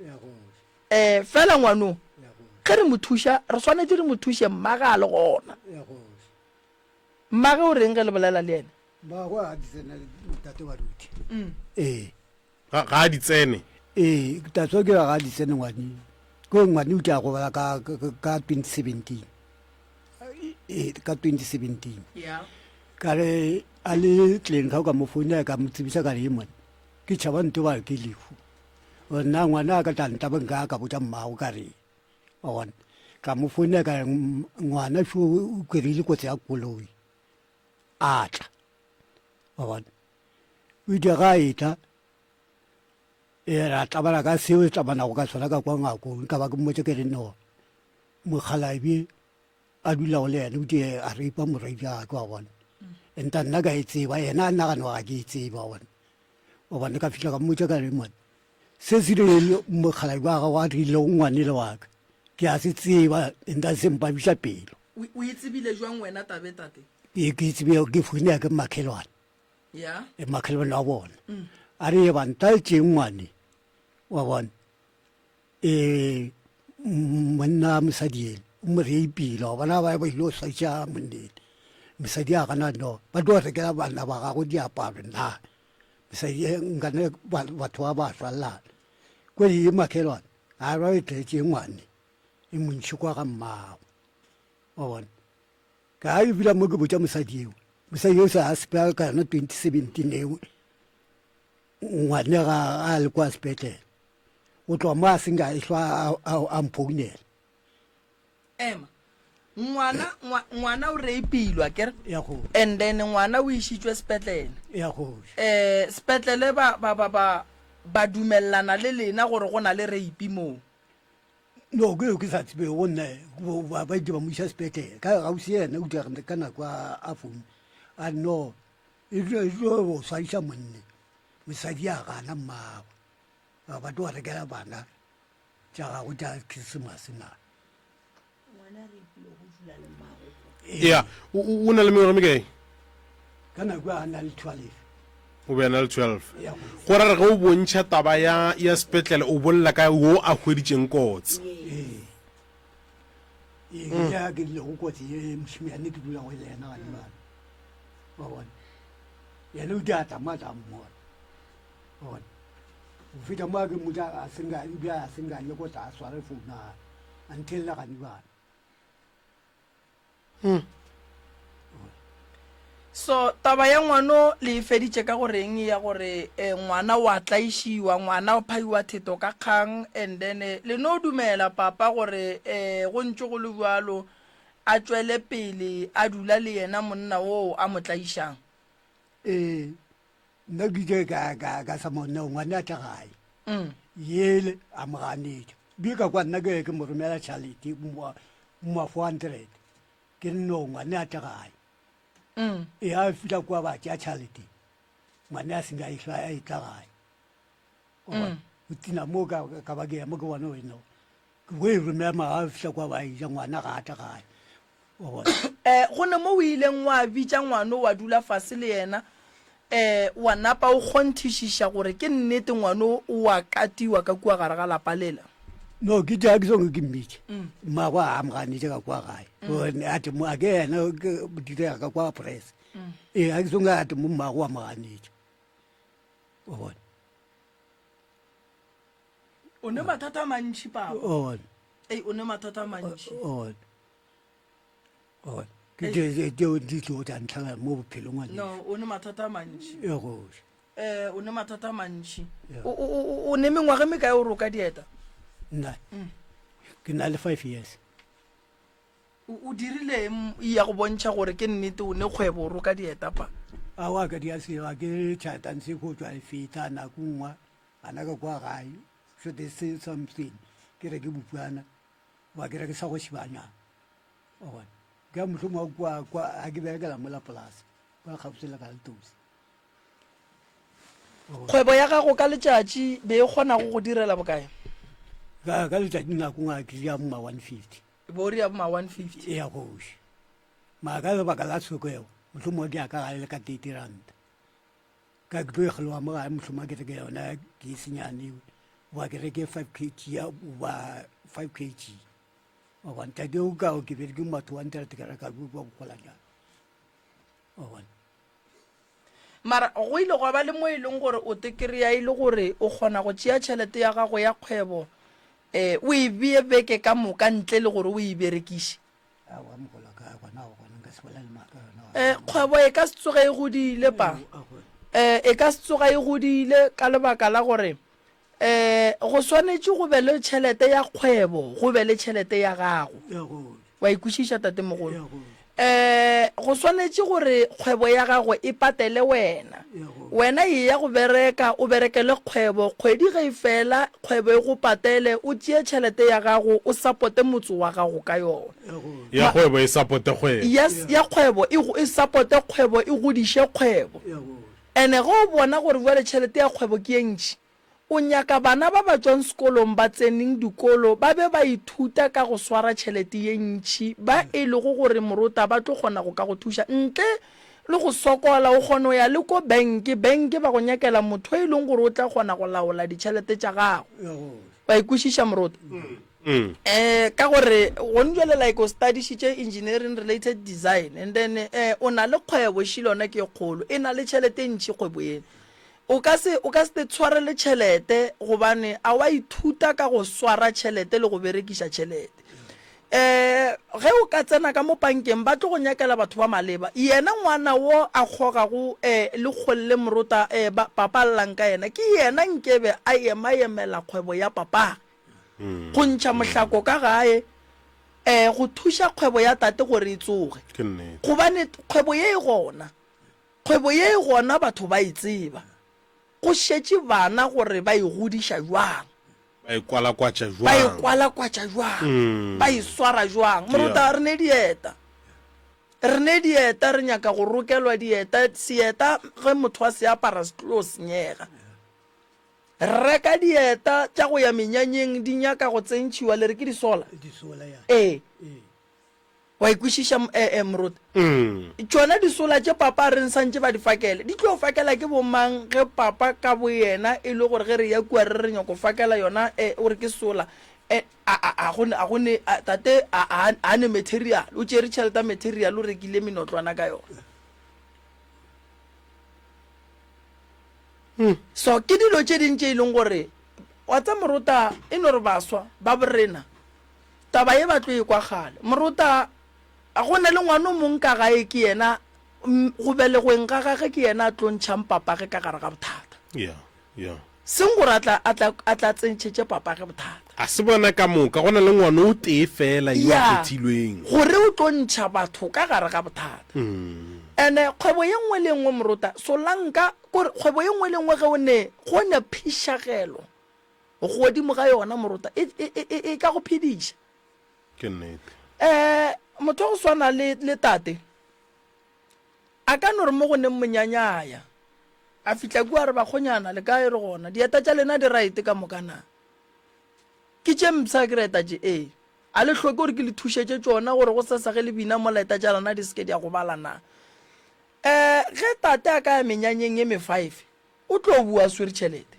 um fela ngwano ge re mo thuša re swanetše re mo thuše mmage a le gona mmage o reng ge le bolela le yena Mmagwe ga di tsene ntate wa duti ee Ga ga a di tsene. Ee, that's why ke re ga di tsene ngwane. Ke ngwane o tla gobala ka ka 2017. Ee, ka 2017. Yeah. Ka re a le tleng ka ka mo founela ka mo tsebisa ka re mone. Ke tšhaba nto ba ke lehu. Nna ngwana a ka tla ntaba nka ka botša mmago ka re wa bona. Ka mo founela ka re ngwana šo o kry-ile kotsi ya koloi. A tla. Wa bona. O ile ga a etla e ra tlabana ka seo e tlabanago ka sona ka kwa ngakong ka ba ke mmotse ke re no mokgalabje a dulago le yena o tie a ripa morwedi wa ka wa bona enta nna ka e tseba yena a nagana ga ke e tseba wa bona wa bona ka fihla ka mmotsa ka re mone se se rile mokgalabje wa gago a rilego ngwanele wa ka ke a se tseba enta se mpabiša pelo O e tsebile jwang wena tabe tate? Ke e tsebile ke founela ke makhelwane ya e makhelwane wa bona mm. a re ba ntaetšeng ngwane wa bona um monna mosadi ele o mo reipile wa bona ba ba ile go swaitša monnele mosadi a gana no ba tlo rekela bana ba gago diaparo nna mosadi e, nkane batho ba ba swalelana kwedi e makhelwane a ba e tletše ngwane e montšhi kwa ga mmago wa bona Ka e bula mo ke botša mosadi eo mosadi eo sa a sepela ka yona 2017 eo ngwane ga a le kwa sepetlele o tloga mo a seng a ehlwa a mphounela ema ngwana ngwana o reipilwa kere ya go and then ngwana o išitšwe sepetlele ya go eh sepetlele ba ba ba ba ba dumellana le lena gore go na le reipi moo No, ke ke sa tsebe go nna ba ba ile ba mo isa sepetlele ka gausi yena o dira ka nako a foune a no e tlo e tlo go swaiša monne mosadi a gana mmagwe ba ba tlo rekela bana tša gago tša Christmas na ya o na le mengwaga mekae ka nako a na le 12 o be a na le 12 go ra re ge o bontšha taba ya ya sepetlele o bolela ka wo a hweditšeng kotsi. Ee, ke ya ke dilego kotsi ye mošimane ke dula go le yena gane bana. Wa bona. Yena o dia tla mo tla mmona. Wa bona. Go feta mo a ke mmotsa a senga ebile a senga le ko tla a sware founu a a nthelela gane bana. So taba ya ngwano le e feditše ka go reng ya gore eh, ngwana wa tlaišiwa, ngwana o phaiwa theto ka kgang and then eh, le no dumela papa gore eh, go ntše go le bjalo a tšwele pele a dula le yena monna oo a mo tlaišang? Ee, nna ke ile ka ka ka sa monna ngwana a tla gae. Mm. Yele a mo ganetša. Bile ka kwa nna ke ke mo romela tšhalete mo 400. Ke re no ngwane a tle gae. Mm. E a fihla kwa ba tšea tšhalete. Ngwane a senka e hlwa a e tla gae. O bona? Mm. O tina mo ka ka ba ke ema ke bona gore no. Ke bo e romela ma a fihla kwa ba e ja ngwana ga a tle gae. O bona? Eh, go ne mo o ileng wa bitša ngwano wa dula fase le yena eh, wa napa o kgonthišiša gore ke nnete ngwano o wa katiwa ka kua gare ga lapa lela? No, ke tša ke songe ke mmitše. Mmagwe a mo ganetše ka kwa gae. Gore a te mo a ke yena ke direga ka kwa press. Ee, a ke songe a te mo mmagwe wa mo ganetša. O bona? O ne mathata a mantši papa. O bona? Ei, o ne mathata a mantši. O bona? O bona? Ke tše tšeo di tlo tša ntlhagela mo bophelong ngwanešu. No, o ne mathata a mantši. E goša. Eh, o ne mathata a mantši. Yeah. O, o, o, o ne mengwaga e mekae o roka dieta? Nna ke na le five years. O, o dirile eng ya go bontšha gore ke nnete o ne kgwebo o roka dieta pa? Aowa ka dia selo a ke tšhata ntse go tšwa e feta nako nngwe gana ka kwa gae so they say something ke re ke bopwana wa ke re ke sa go šibanyana wa bona ke a mohlomongwe kwa kwa a ke berekela mola polase kwa kgauswi le Galtosi. Kgwebo ya gago ka letšatši be e kgonago go direla bokae? Ka ka letšatši nako ngwe ke ja ma 150. E bo ria ma 150. E ya goši. Ma ka lebaka la tshokego mohlomongwe ke ya ka gae le ka 30 rand. Ka ke tlo e kgeloga mo gae mohlomongwe ke reke yona ke e senyane goba ke reke 5 kg ya goba 5 kg. Wa bona tate o ka ke bereke ma 200 ka reka kwa bogolanyana. Wa bona. Mara go ile gwa ba le mo e leng gore o te kry-a e le gore o kgona go tšea tšhelete ya gago ya kgwebo um o e bee beke ka moka ntle le gore o e berekiše. Um kgwebo e ka se tsoge e godile pa. Um e ka se tsoga e godile ka lebaka la gore um go swanetše go be le tšhelete ya kgwebo, go be le tšhelete ya gago. Wa e kwešiša, tatemogolo? Um go swanetše gore kgwebo ya gago e patele wena. Wena eya go bereka, o berekele kgwebo, kgwedi ge e fela, kgwebo e go patele, o tšee tšhelete ya gago, o sapote motse wa gago ka yona. Ya kgwebo e sapote kgwebo. Yes, ya kgwebo e, e sapote kgwebo, e godiše kgwebo. Ene ge o bona gore bjale tšhelete ya kgwebo ke ye ntši, O nyaka bana ba ba tšwang sekolong ba tseneng dikolo ba be ba ithuta ka go swara tšhelete ye ntši ba e lego gore morota ba tlo kgona go ka go thuša ntle le go sokola. O kgona go ya le ko bank, bank ba go nyakela motho e leng gore o tla kgona go laola ditšhelete tša gago. Wa e kwešiša morota? Um ka gore gone jwale like o studišitše engineering related design and then um o na le kgwebo šile yona ke e kgolo e na le tšhelete e ntši kgwebo ena. O ka se, o ka se te tshwarele tšhelete gobane a wa ithuta ka go swara tšhelete le go berekiša tšhelete. Um ge o ka tsena ka mo pankeng ba tlo go nyakela batho ba maleba. Yena ngwana wo a kgogago um le kgolle morota um ba, papa a llang ka yena, ke yena nkebe a ema-emela kgwebo ya papage. Go ntšha mohlako ka gae, um go thuša kgwebo ya tate gore e tsoge. Gobane kgwebo ye e gona. Kgwebo ye e gona batho ba e tseba. Go šetše bana gore ba e godiša bjang. Ba e kwalakwatša bjang. Ba e kwalakwatša bjang. Ba e swara bjang. Moruta, re ne dieta. Re ne dieta, re nyaka go rokelwa dieta. Seeta ge motho a se apara se tlo senyega. Reka dieta tša go ya menyanyeng di nyaka go tsentšhiwa, le re ke disola? Ee. Wa e kwešiša, eh, eh, moruti? Tšona disola tše papa a reng santše ba di fakele, di tlo fakela ke bomang ge papa ka boyena e le gore ge re ya kua re re nyako fakela yona, eh, o re ke sola. Eh, a, a, a go ne, a go ne, a, tate a, a, a ne material, o tšere tšhelete ya material o rekile minotlwana ka yona. Hmm. So ke dilo tše ding tše e leng gore wa tsa morota e no re baswa ba borena taba ye ba tlo e kwa kgale. Morota go na le ngwana o mong ka gae ke yena go belegweng ga gage ke yena a tlo ntšhang papage ka gare ga bothata. Yeah, yeah. Seng gore a tla, a tla, a tla tsentšhetše papage bothata. A se bona ka moka, go na le ngwana o tee feela yo a Ya, kgethilweng. gore o tlo ntšha batho ka gare ga bothata. Ene kgwebo ye nngwe le ye nngwe morota, solanka, kore kgwebo ye nngwe le ye nngwe ge o ne, go ne phišagelo godimo ga yona morota, e, e, e, e, e ka go phediša. Ke nnete. Eh, motho wa go swana le, le tate, A ka no re mo go neng monyanya a ya, a fihla kua a re, Bakgonyana, le kae? Re gona. Dieta tša lena di raete ka moka na? Ke tše mpsha ke re eta tše? Ee. A le hloke gore ke le thušetše tšona gore gosasa ge le bina mola eta tša lena di se ke di a gobala na? Um ge tate a ka ya menyanyeng ye mefaefe, o tlo boa a swere tšhelete.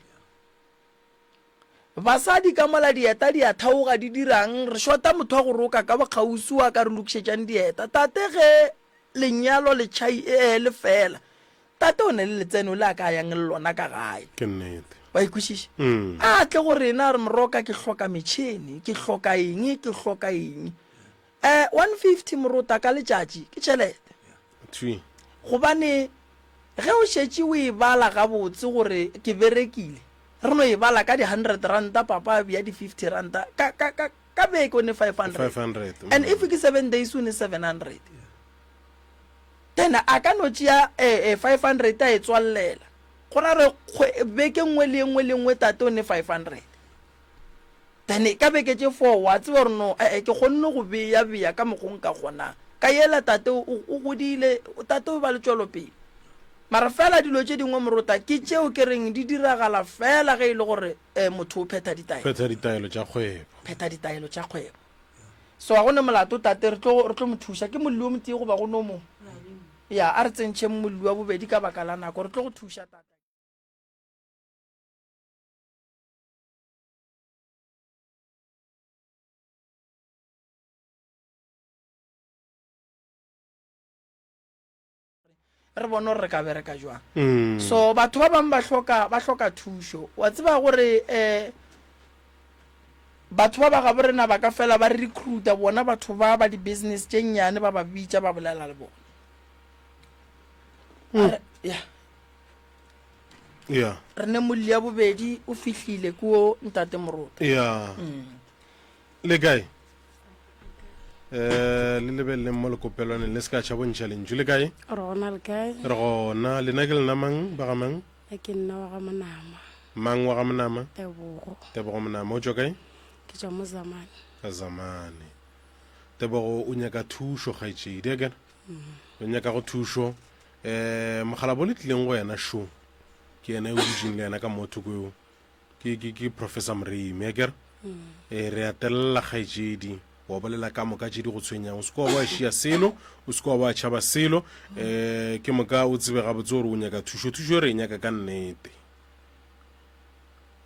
Basadi ka mola dieta di a theoga di dirang? Re šota motho wa go roka ka bokgauswi wa ka re lokišetšang dieta. Tate ge lenyalo le tšhai ee le fela, tate o ne le letseno le a ka yang le lona ka gae. Ke nnete. Wa e kwešiša? A tle go rena a re moroka ke hloka metšhene, ke hloka eng, ke hloka eng. Eh, 150 morota ka letšatši ke tšhelete. Thwi. Gobane ge o šetše o e bala gabotse gore ke berekile, Re no e bala ka di hundred ranta, papa a bea di 50 ranta, ka, ka, ka, ka beke o ne 500. 500. And if ke seven days o ne 700. Then a ka no tšea eh, eh, 500 a e tswallela. Go ra re kgwe, beke nngwe le nngwe le nngwe tate o ne 500. Then ka beke tše four wa tseba gore no eh, eh, ke kgonne go bea bea ka mokgo nka kgonang. Ka yela tate o, o godile, tate o ba le tšwelopele. Mara fela dilo tše dingwe morota ke tšeo ke reng di diragala fela ge e le gore eh, motho o phetha ditaelo. Phetha ditaelo tša kgwebo. Phetha ditaelo tša kgwebo. So ga go ne molato tate re tlo re tlo mo thuša. Ke molli o motee goba go no mongwe? Ya, a re tsentšheng molli wa bobedi ka baka la nako. Re tlo go thuša tate. Re bone gore re ka bereka jwang. Mm. So batho ba bangwe ba hloka ba hloka thušo. Wa tseba gore eh batho ba ba gabo rena ba ka fela ba re recruita bona batho ba ba di-business tše nnyane ba ba bitša ba bolela le bona. Mm. Ya. Yeah. Re ne molli ya bobedi o fihlile kuo ntate Morota. Yeah. Mm. Le kae? Eh le lebeleleng mo lekopelwaneng le se ka tšha bontšha lentšu le kae? Re gona le kae? Re gona. Lena ke lena mang ba ga mang? Nna ke nna wa ga Monama. Mang wa ga Monama? Tebogo. Tebogo Monama o tšwa kae? Ke tšwa mo Zamane. Ka Zamane. Tebogo o nyaka thušo kgaetšedi akere? Mm. O nyaka go thušo. Eh mogalabo le tlileng go yena šo. Ke yena yo dutšeng le yena ka mo thoko eo. Ke ke ke Professor Moremi akere? Mm. E re a telela kgaetšedi wa bolela ka moka tše di go tshwenyang o se kwa wa šia selo o se kwa wa tšhaba selo um ke moka o tsebe gabotse gore o nyaka thušo thušo re e nyaka ka nnete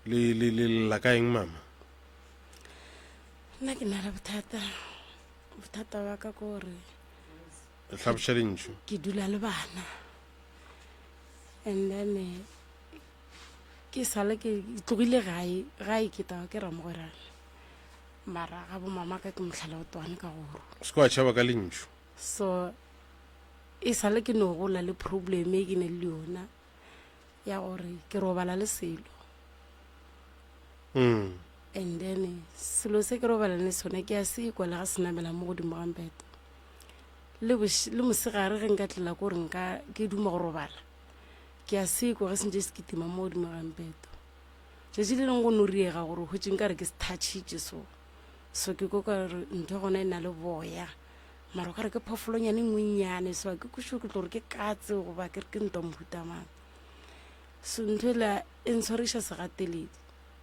le le le lla ka eng mama Nna ke na le bothata. Bothata ba ka ke gore hlaboša lentšu ke dula le bana. And then eh, ke sale ke tlogile gae gae ke taba ke ramogwerana mara ga bo mama ka ke mohlala o twane ka goro se kwa tšhaba ka lentšu so e sale ke no gola le problem e ke ne le yona ya gore ke robala le selo mm. and then selo se ke robala le sone ke a se kwa le ga se namela mo godimo ga mpete le le mosegare ge nka tlela ko gore nka ke duma go robala Ke a se kwa ge se ntše se kitima mo godimo ga mpeto. Tšatši le lengwe go no riega gore o hwetše nka re ke se thatšhitše so. So ke kwa ka re ntho gona e na le boya. Mara o ka re ke phoofolonyane e nngwe nnyane so a ke kwešiše ke tlo gore ke katse goba ke re ke ntwa mohuta mang. So ntho ela e ntshwariša segateledi.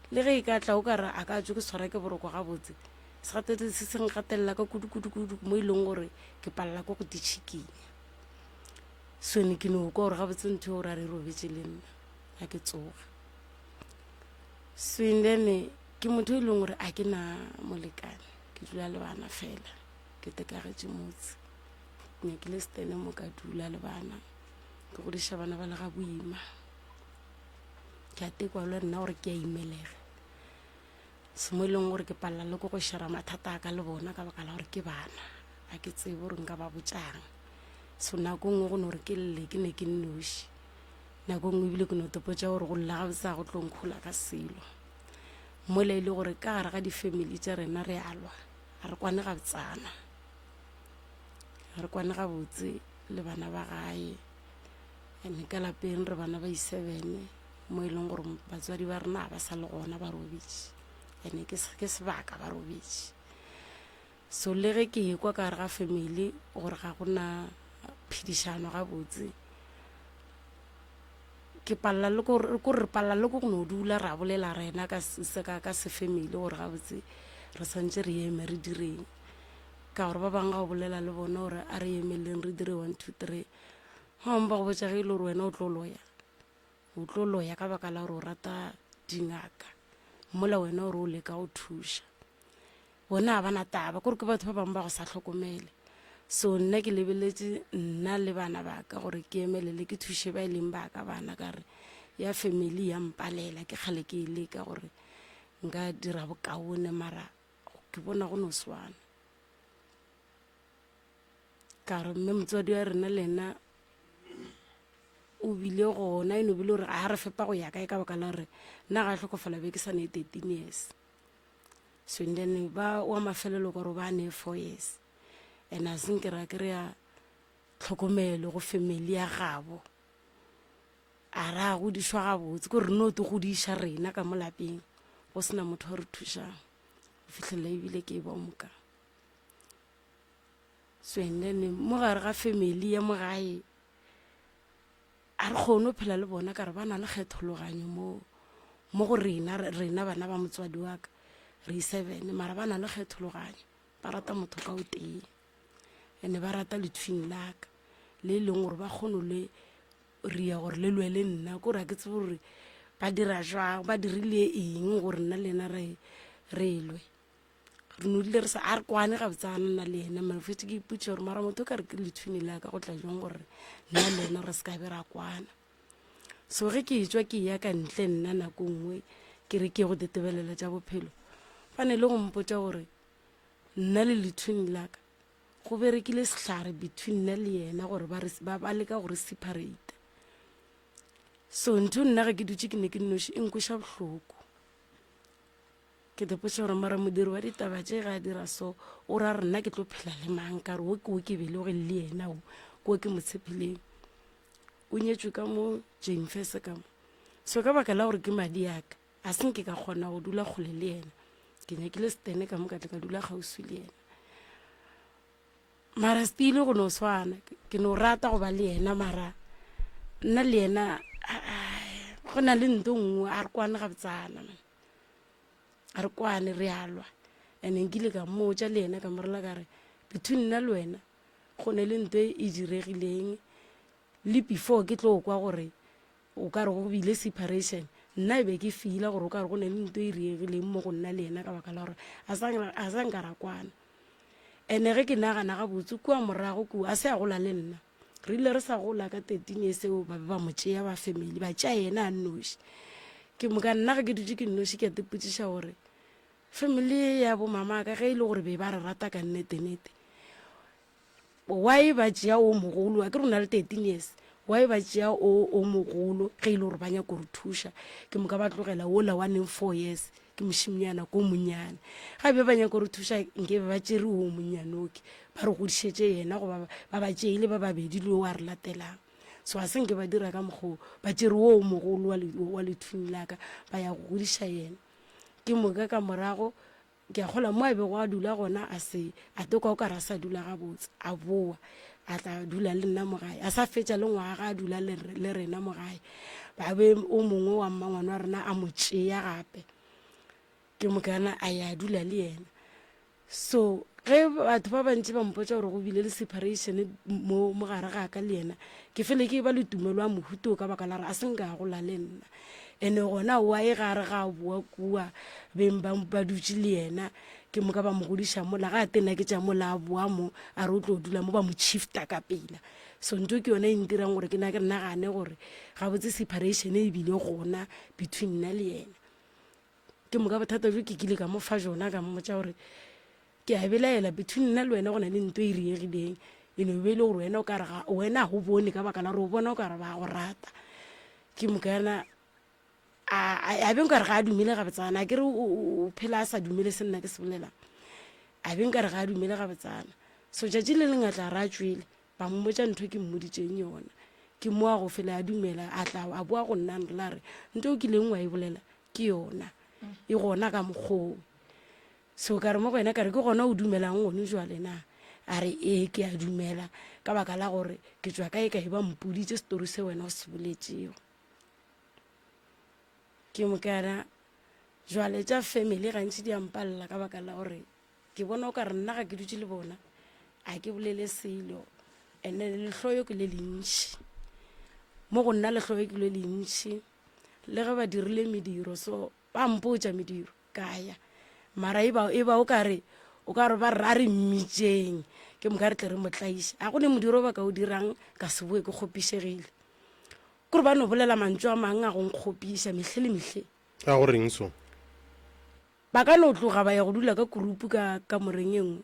Le ge e ka tla o ka re a ka tšwe ke tshwara ke boroko gabotse. Segateledi se se ngatelela ka kudu kudu kudu mo e leng gore ke palela ke go ditšhikinya. So ne ke no kwa gore gabotse ntho eo ra re robetše le nna ga ke tsoga. So and then. Ke motho e leng gore a ke na molekane, ke dula le bana fela, ke tekagetše motse. Ke nyakile stene mo ka dula le bana, ke godiša bana ba le ga boima. Ke a tekwa le nna gore ke a imelega. Se mo e leng gore ke palela le ke go shera mathata a ka le bona ka baka la gore ke bana, ga ke tsebe gore nka ba botšang. So nako nngwe go no re ke lle ke ne ke nnoši, nako nngwe ebile ke no topotša gore go lla gabotse ga go tlo nkhola ka selo. Mola e le gore ka gare ga di-family tša rena re a lwa, ga re kwane gabotsana, ga re kwane gabotse le bana ba gae. And ka lapeng re bana ba i-seven mo e leng gore batswadi ba rena ga ba sa le gona ba robetše, and ke sebaka ba robetše. So le ge ke ekwa ka gare ga family gore ga go na phedišano gabotse, ke palela le ko re palela le ko go no dula ra bolela rena ka se ka ka se family gore gabotse re santse re eme re direng. Ka gore ba bangwe ga o bolela le bona gore a re emeleng re dire 1 2 3, ba bangwe ba go botša ge e le gore wena o tlo loya, o tlo loya ka baka la gore o rata dingaka mola wena gore o leka go thuša. Bona ga ba na taba, kore ke batho ba bangwe ba go sa hlokomele. So nna ke lebeletše nna le bana ba ka gore ke emelele ke thuše ba e leng ba ka bana, ka re ya family ya mpalela, ke kgale ke e leka gore nka dira bokaone mara ke bona go no swana. Ka re mme motswadi wa rena le yena o bile gona, e no bile gore ga re fepa go ya kae ka baka la gore nna ga hlokofala be ke sa ne 13 years. So and then ba wa mafelelo ka gore ba ne 4 years and a senke ra kry-a tlhokomelo go family ya gabo, a ra godišwa gabotse, ko re no te godiša rena ka mo lapeng go sena motho wa re thušang go fitlhelela ebile ke e ba moka. So and then mo gare ga family ya mo gae A re kgone go phela le bona ka re ba na le kgethologanyo mo mo go rena, rena bana ba motswadi wa ka re seven, mara ba na le kgethologanyo, ba rata motho ka o tee ene ba rata lethwing la ka le e leng gore ba kgone le ria gore le lwe le nna, kore ga ke tsebe gore ba dira jwang, ba dirile eng gore nna le ena re re lwe. Re no dule re sa a re kwane gabotsana nna le yena, mara fetse ke ipotša gore mara motho o ka re ke lethwini la ka go tla jwang gore nna le yena re se ka be ra kwana. So ge ke etšwa ke ya ka ntle nna nako nngwe ke re ke go tetebelela tša bophelo, ba ne le go mpotša gore nna le lethwini la ka go berekile sehlare between nna le yena gore ba re ba ba leka go re separate. So ntho nna ge ke dutše ke ne ke nnoši e nkweša bohloko. Ke tepotša gore mara modiri wa ditaba tše ge a dira so o ra re nna ke tlo phela le mang, ka re wo ke wo ke belege le yena wo ke wo ke mo tshepileng. O nyetšwe ka mo Jane Fese ka mo, so ka baka la gore ke madi a ka a se nke ka kgona go dula kgole le yena, ke nyakile setene ka mo ka tle ka dula kgauswi le yena, mara stile go no swana ke no rata go ba le yena, mara nna le yena go na le nto nngwe a re kwane gabotsana man. A re kwane re a lwa. And nkile ka mmotša le yena ka morela ka re between nna le wena go ne le nto e diregileng le before ke tlo kwa gore o ka re go bile separation, nna e be ke feela gore o ka re go ne le nto e diregileng mo go nna le yena ka baka la gore a sa nka ra kwana. And ge ke nagana gabotse kua morago kua a se a gola le nna. Re ile re sa gola ka 13 years eo ba be ba mo tšea ba family ba tšea yena a nnoši. Ke moka nna ge ke dutše ke nnoši ke a tepotšiša gore family ya bo mama ka ge e le gore be ba re rata ka nnete-nnete, why ba tšea o mogolo, a ke re o na le 13 years, why ba tšea o o mogolo ge e le gore ba nyaka go re thuša, ke moka ba tlogela wola wa neng 4 years ke mošimnyana ko monnyane. Ga be ba nyaka go re thuša nke be ba tšere o monnyane oke ba re godišetše yena, goba ba ba tšeile ba babedi le o a re latelang. So ga se nke ba dira ka mokgwa o, ba tšere o mogolo wa lethuni la ka ba ya go godiša yena. Ke moka ka morago ke a kgolwa mo a bego a dula gona a se a tokwa o ka re a sa dula gabotse, a boa a tla dula le nna mo gae, a sa fetša le ngwaga a dula le rena mo gae, ba be o mongwe wa mmangwane wa rena a mo tšea gape, ke mokana a ya dula le yena. So ge batho ba bantši ba mpotša gore go bile le separation mo mo gare ga ka le yena, ke fele ke ba le tumelo ya mohuta o ka baka la gore a se nka a gola le nna. Ene gona wa e gare ga a boa kua beng ba ba dutše le yena ke moka ba mo godiša mola ga a tena ke tša mola a boa mo a re o tlo dula mo ba mo shifta ka pela. So nto ke yona e ntirang gore ke na ke nagane gore gabotse separation e bile gona between nna le yena. Ke moka bothata bjo ke kile ka mo fa jona ka mmotša gore ke a belaela between nna le wena go na le nto e riegileng e no be e le gore wena o ka re ga wena ga o bone ka baka la gore o bona o ka re ba go rata. Ke moka yana a be nkare ga a dumele gabotsana a kere o phela a sa dumele se nna ke se bolelang a be nkare ga a dumele gabotsana. So tšatši le leng a tla re a tšwele ba mmotša ntho ke mmoditšeng yona ke mo a go fela a dumela a tla a boa go nna la re nto o kileng wa e bolela ke yona e gona ka mokgoo. So ka re mo go yena ka re ke gona o dumelang gone jwale na? A re ee ke a dumela ka baka la gore ke tšwa kae kae ba mpoditše setori se wena o se boletšego. Ke mokana jwale tša family gantši di a mpalela ka baka la gore ke bona o ka re nna ga ke dutše le bona a ke bolele selo and-e lehloyo ke le lentši mo go nna lehloyo ke le lentši le ge ba dirile mediro so ba mpotša mediro ka ya mara e ba e ba o ka re o ka re ba re a re mmitšeng ke moka re tle re mo tlaiše a go ne modiro ba ka o dirang ka se boe ke kgopišegile kore ba no bolela mantšu a mang a go nkgopiša mehle le mehle A go reng so? Ba ka no tloga ba ya go dula ka kurupu ka kamoreng e nngwe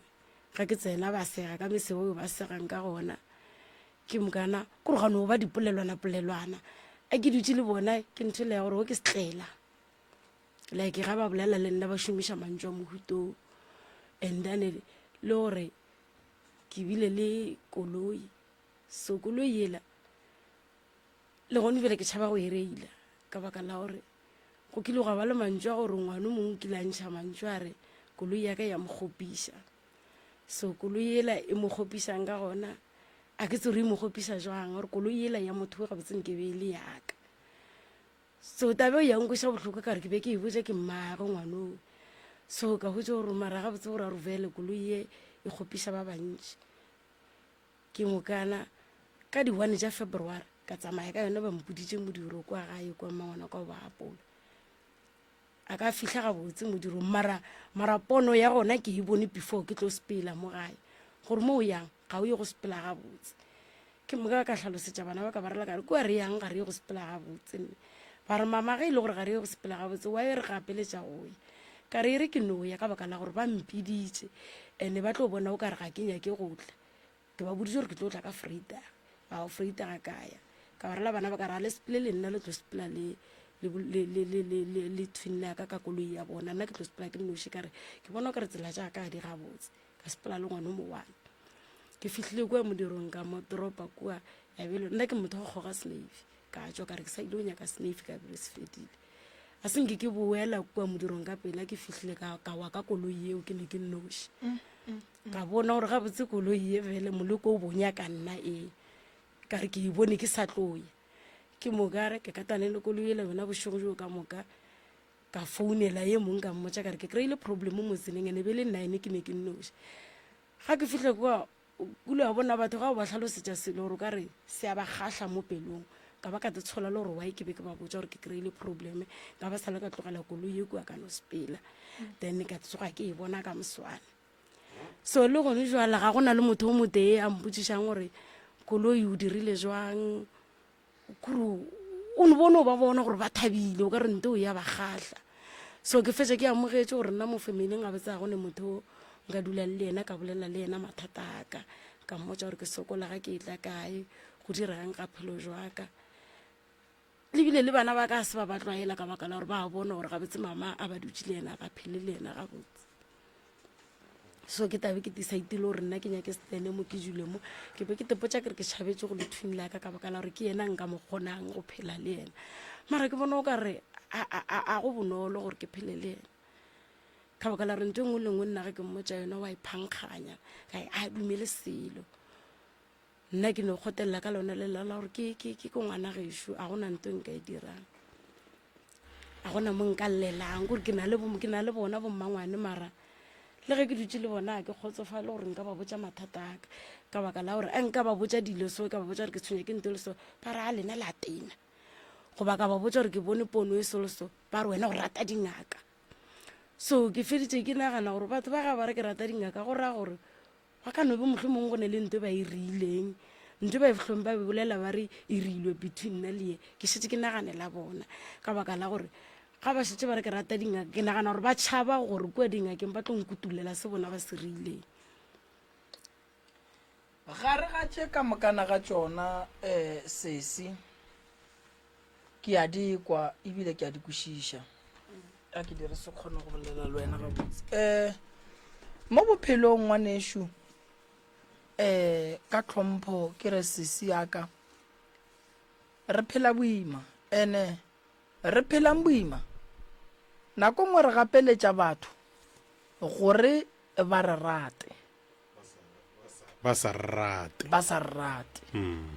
ge ke tsena ba sega ka mesebo eo ba segang ka gona ke mokana kore ga no ba dipolelwana-polelwana a ke dutše le bona ke ntho le ya gore o ke setlela like ga ba bolela le nna ba šomiša mantšu a mohutoo and then le gore ke bile le koloi so koloi yela le gone bjale ke tšhaba go e reila ka baka la gore go kile gwa ba le mantšu a gore ngwana o mongwe o kile a ntšha mantšu a re koloi ya ka ya mo kgopiša so koloi ela e mo kgopišang ka gona a ke tsere e mo kgopiša jwang gore koloi ela ya motho o gabotse nke be e le yaka So taba eo ya nkweša bohloko ka gore ke be ke e botša ke mmagwe ngwanoo. So ka hwetša gore mara gabotse gore a ruvele koloi ye e kgopiša ba bantši. Ke mokana ka di-one tša February ka tsamaya ka yona ba mpoditše modiro kwa gae kwa mmangwana kwa ba apola. A ka fihla gabotse modirong mara mara pono ya gona ke e bone before ke tlo sepela mo gae gore mo o yang ga o ye go sepela gabotse. Ke moka ka hlalosetša bana ba ka ba rela ka re kua re yang ga re ye go sepela gabotse mme. Ba re mama ge e le gore ga re ye go sepela gabotse why re gapeletša go ya. Ka re e re ke no ya ka baka la gore ba mpiditše and ba tlo bona o ka re ga ke nyake go tla. Ke ba boditše gore ke tlo tla ka Vrydag. Ao Vrydag ka ya. Ka ba rela bana ba ka re a le sepele le nna le tlo sepela le le le le le le le le twin ya ka ka koloi ya bona nna ke tlo sepela ke nnoši ka re ke bona o ka re tsela tša ka ga di gabotse. Ka sepela le ngwana o mo one. Ke fihlile kua modirong ka mo toropa kua ya belo nna ke motho wa go kgoga snave ka tšwa ka re ke sa ile go nyaka snave ka belo se fedile a se nke ke boela kua modirong ka pela ke fihlile ka ka wa ka koloi yeo ke ne ke nnoši mm, mm, mm. ka bona gore gabotse koloi ye fele moleko o bonya ka nna ee ka re ke e bone ke sa tloya ke moka re ke katane le koloi ele yona bošego jo ka moka Ka founela ye mong ka mmotša ka re ke kry-ile problem mo tseleng ene be le nine ke ne ke nnoši. Ga ke fihla kua kule wa bona batho ga o ba hlalosetša selo gore o ka re se a ba kgahla mo pelong ka ba ka te tshola le gore why ke be ke ba botša gore ke kry-ile problem ka ba sale ka tlogela koloi ye kua ka no sepela then ka tsoga ke e bona ka moswane. So le gone jwale ga go na le motho o motee a mpotšišang gore koloi o dirile jwang Kore o no bone o ba bona gore ba thabile o ka re nto ya ba kgahla. So ke fetša ke amogetše gore nna mo familing ga botse ga go ne motho o nka dulang le yena ka bolela le yena mathata a ka, ka mmotša gore ke sokola ga ke etla kae, go diregang ka phelo jwa ka. Ebile le bana ba ka ga se ba ba tlwaela ka baka la gore ba bona gore gabotse mama a ba dutše le yena ga ba phele le yena gabotse. So ke tabe ke decide-ile gore nna ke nyake stene mo ke dule mo ke be ke tepotša kere ke tšhabetše go lethwing la ka ka baka la gore ke yena nka mo kgonang go phela le yena mara ke bona o ka re a go bonolo gore ke phele le yena ka baka la gore ntho e nngwe le nngwe nna ge ke mmotša yona wa iphankganya ga a dumele selo Nna ke no kgotelela ka lona lela la gore ke ke ke ngwana gešo, a gona nto nka e dirang. A gona mo nka llelang gore ke na le ke na le bona bommangwane mara le ge ke dutše le bona ga ke kgotsofale gore nka ba botša mathata a ka ka baka la gore a nka ba botša dilo so ka ba botša gore ke tshwenya ke nto le so ba re a lena la tena. Goba ka ba botša gore ke bone pono e so le so, ba re wena o rata dingaka. So ke feditše ke nagana gore batho ba ga ba re ke rata dingaka go raya gore Gwa ka no be mohlomongwe go ne le nto ba e riileng, nto ba e hlong ba bolela ba re e riilwe between nna le ye. Ke šetše ke naganela bona ka baka la gore ga ba šetše ba re ke rata dingaka, ke nagana gore ba tšhaba gore kua dingakeng ba tlo nkutulela se bona ba se riileng. Gare ga tše ka mokana ga tšona, um sesi, Ke a di kwa ebile ke a di kwešiša. A ke dire se kgone go bolela le wena gabotse. Um mo bophelong ngwanešu um ka tlhompho ke re sesi ya ka re phela boima ene re phelang boima nako nngwe re gapeletša batho gore ba re rate. Ba sa rate. Ba sa rate. Um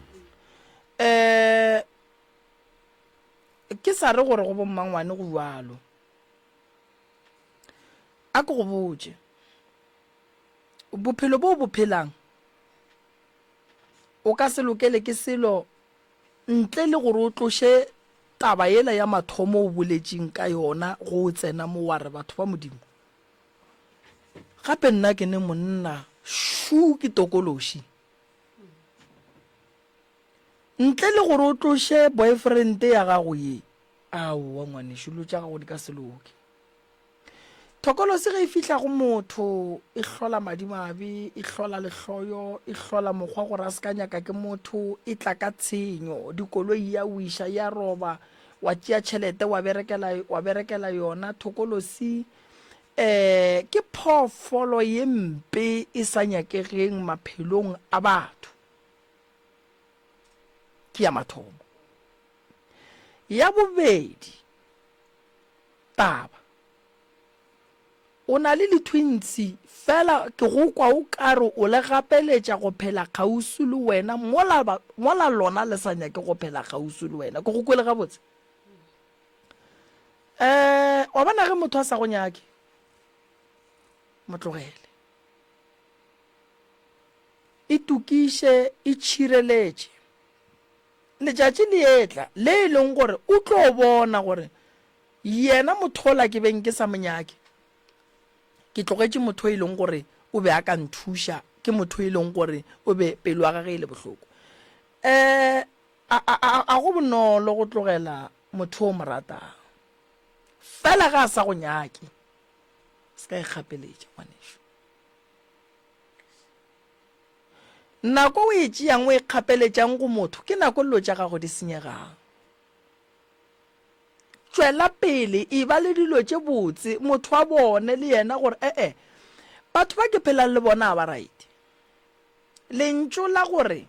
ke sa re gore go bommangwane go bjalo. A ke go botše, bophelo bo o bo phelang o ka se lokele ke selo ntle le gore o tloše taba yela ya mathomo o boletšeng ka yona go o tsena mo wa re batho ba Modimo Gape nna ke ne monna šu ke tokološi. Ntle le gore o tloše boyfriend ya gago ye, aowa ngwanešu dilo tša gago di ka se loke. Thokolosi ge e fihla go motho e hlola madimabe, e hlola lehloyo, e hlola mokgwa gore a se ka nyaka ke motho, e tla ka tshenyo, dikoloi ya wiša, ya roba, wa tšea tšhelete wa berekela, wa berekela yona. Thokolosi um ke phoofolo ye mpe e sa nyakegeng maphelong a batho. Ke ya mathomo. Ya bobedi, taba, o na le lithwintshi fela ke go kwa o ka re o le gapeletša go phela kgauswi le wena mola, mola lona le sa nyake go phela kgauswi le wena. Ke go kwele gabotse? Um wa bona ge motho a sa go nyake, mo tlogele. Itokiše, itšhireletše. Letšatši le etla le e leng gore o tlo bona gore yena motho ola ke beng ke sa mo nyake, ke tlogetše motho e leng gore o be a ka nthuša, ke motho e leng gore o be pelo ya gage e le bohloko. Um a, a, a, a go bonolo go tlogela motho o mo ratang. Fela ge a sa go nyake, se ka ikgapeletša ngwanešu. Nako o e tšeang o e kgapeletšang go motho ke nako dilo tša gago di senyegang. Tšwela pele, e ba le dilo tše botse, motho a bone le yena gore e-e, batho ba ke phelang le bona ga ba right. Lentšu la gore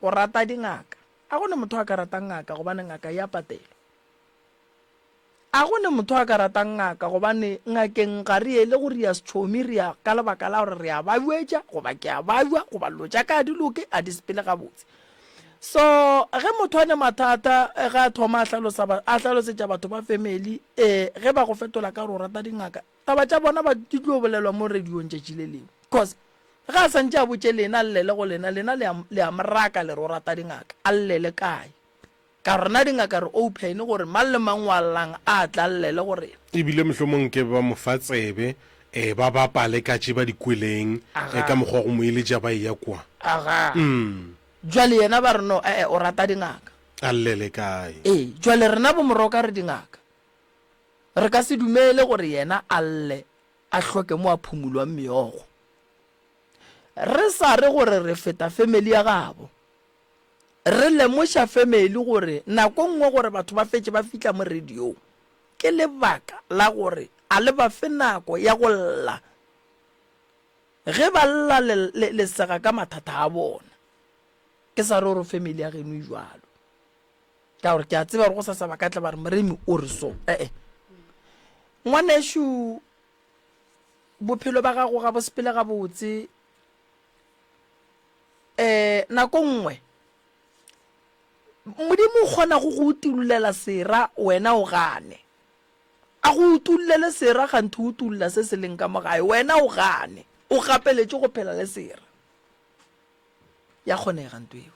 o rata dingaka, a go ne motho a ka ratang ngaka gobane ngaka e a patelwa. A go ne motho a ka ratang ngaka gobane ngakeng ga re ele go ria setšhomi, re ya ka lebaka la gore re a babjwetša goba ke a babja goba dilo tša ka ga di loke, a di sepele gabotse. So ge motho a ne mathata ge a thoma a hlalosa a hlalosetša batho ba family eh ge ba go fetola ka gore o rata dingaka, taba tša bona ba di tlo bolelwa mo radiong tšatši le lengwe cause ge a santše a botše lena a llele go lena, lena le a le a mo raka le re o rata dingaka, a llele kae? Ka gore rena dingaka re open gore mang le mang wa llang a tla llele go rena. Ebile mohlomong nke ba mo fa tsebe, eh, ba bapale ka tše ba di kweleng, eh, ka mokgwa wa go mo eletša ba eya kua. Aga. Jwale yena ba re no, eh-eh, o rata dingaka. A llele kae? Ee, jwale rena bomoroka re dingaka. Re ka se dumele gore yena a lle a hloke mo a phumulwang meokgo. Re sa re gore re feta family ya gabo. Re lemoša family gore nako nngwe gore batho ba fetše ba fihla mo radiong ke lebaka la gore a le ba fe nako ya go lla. Ge ba lla le, le, le sega ka mathata a bona. Ke sa re gore family ya geno e jwalo. Ka gore ke a tseba gore go sasa ba ka tla ba re Moremi o re so. Eh-eh. Ngwanešu, bophelo ba gago ga bo sepele gabotse. um nako nngwe Modimo o kgona go go utollela sera wena o gane. A go utollele sera kganthe o utolla se se leng ka mo gae wena o gane. O gapeletše go phela le sera. Ya kgonega nto eo.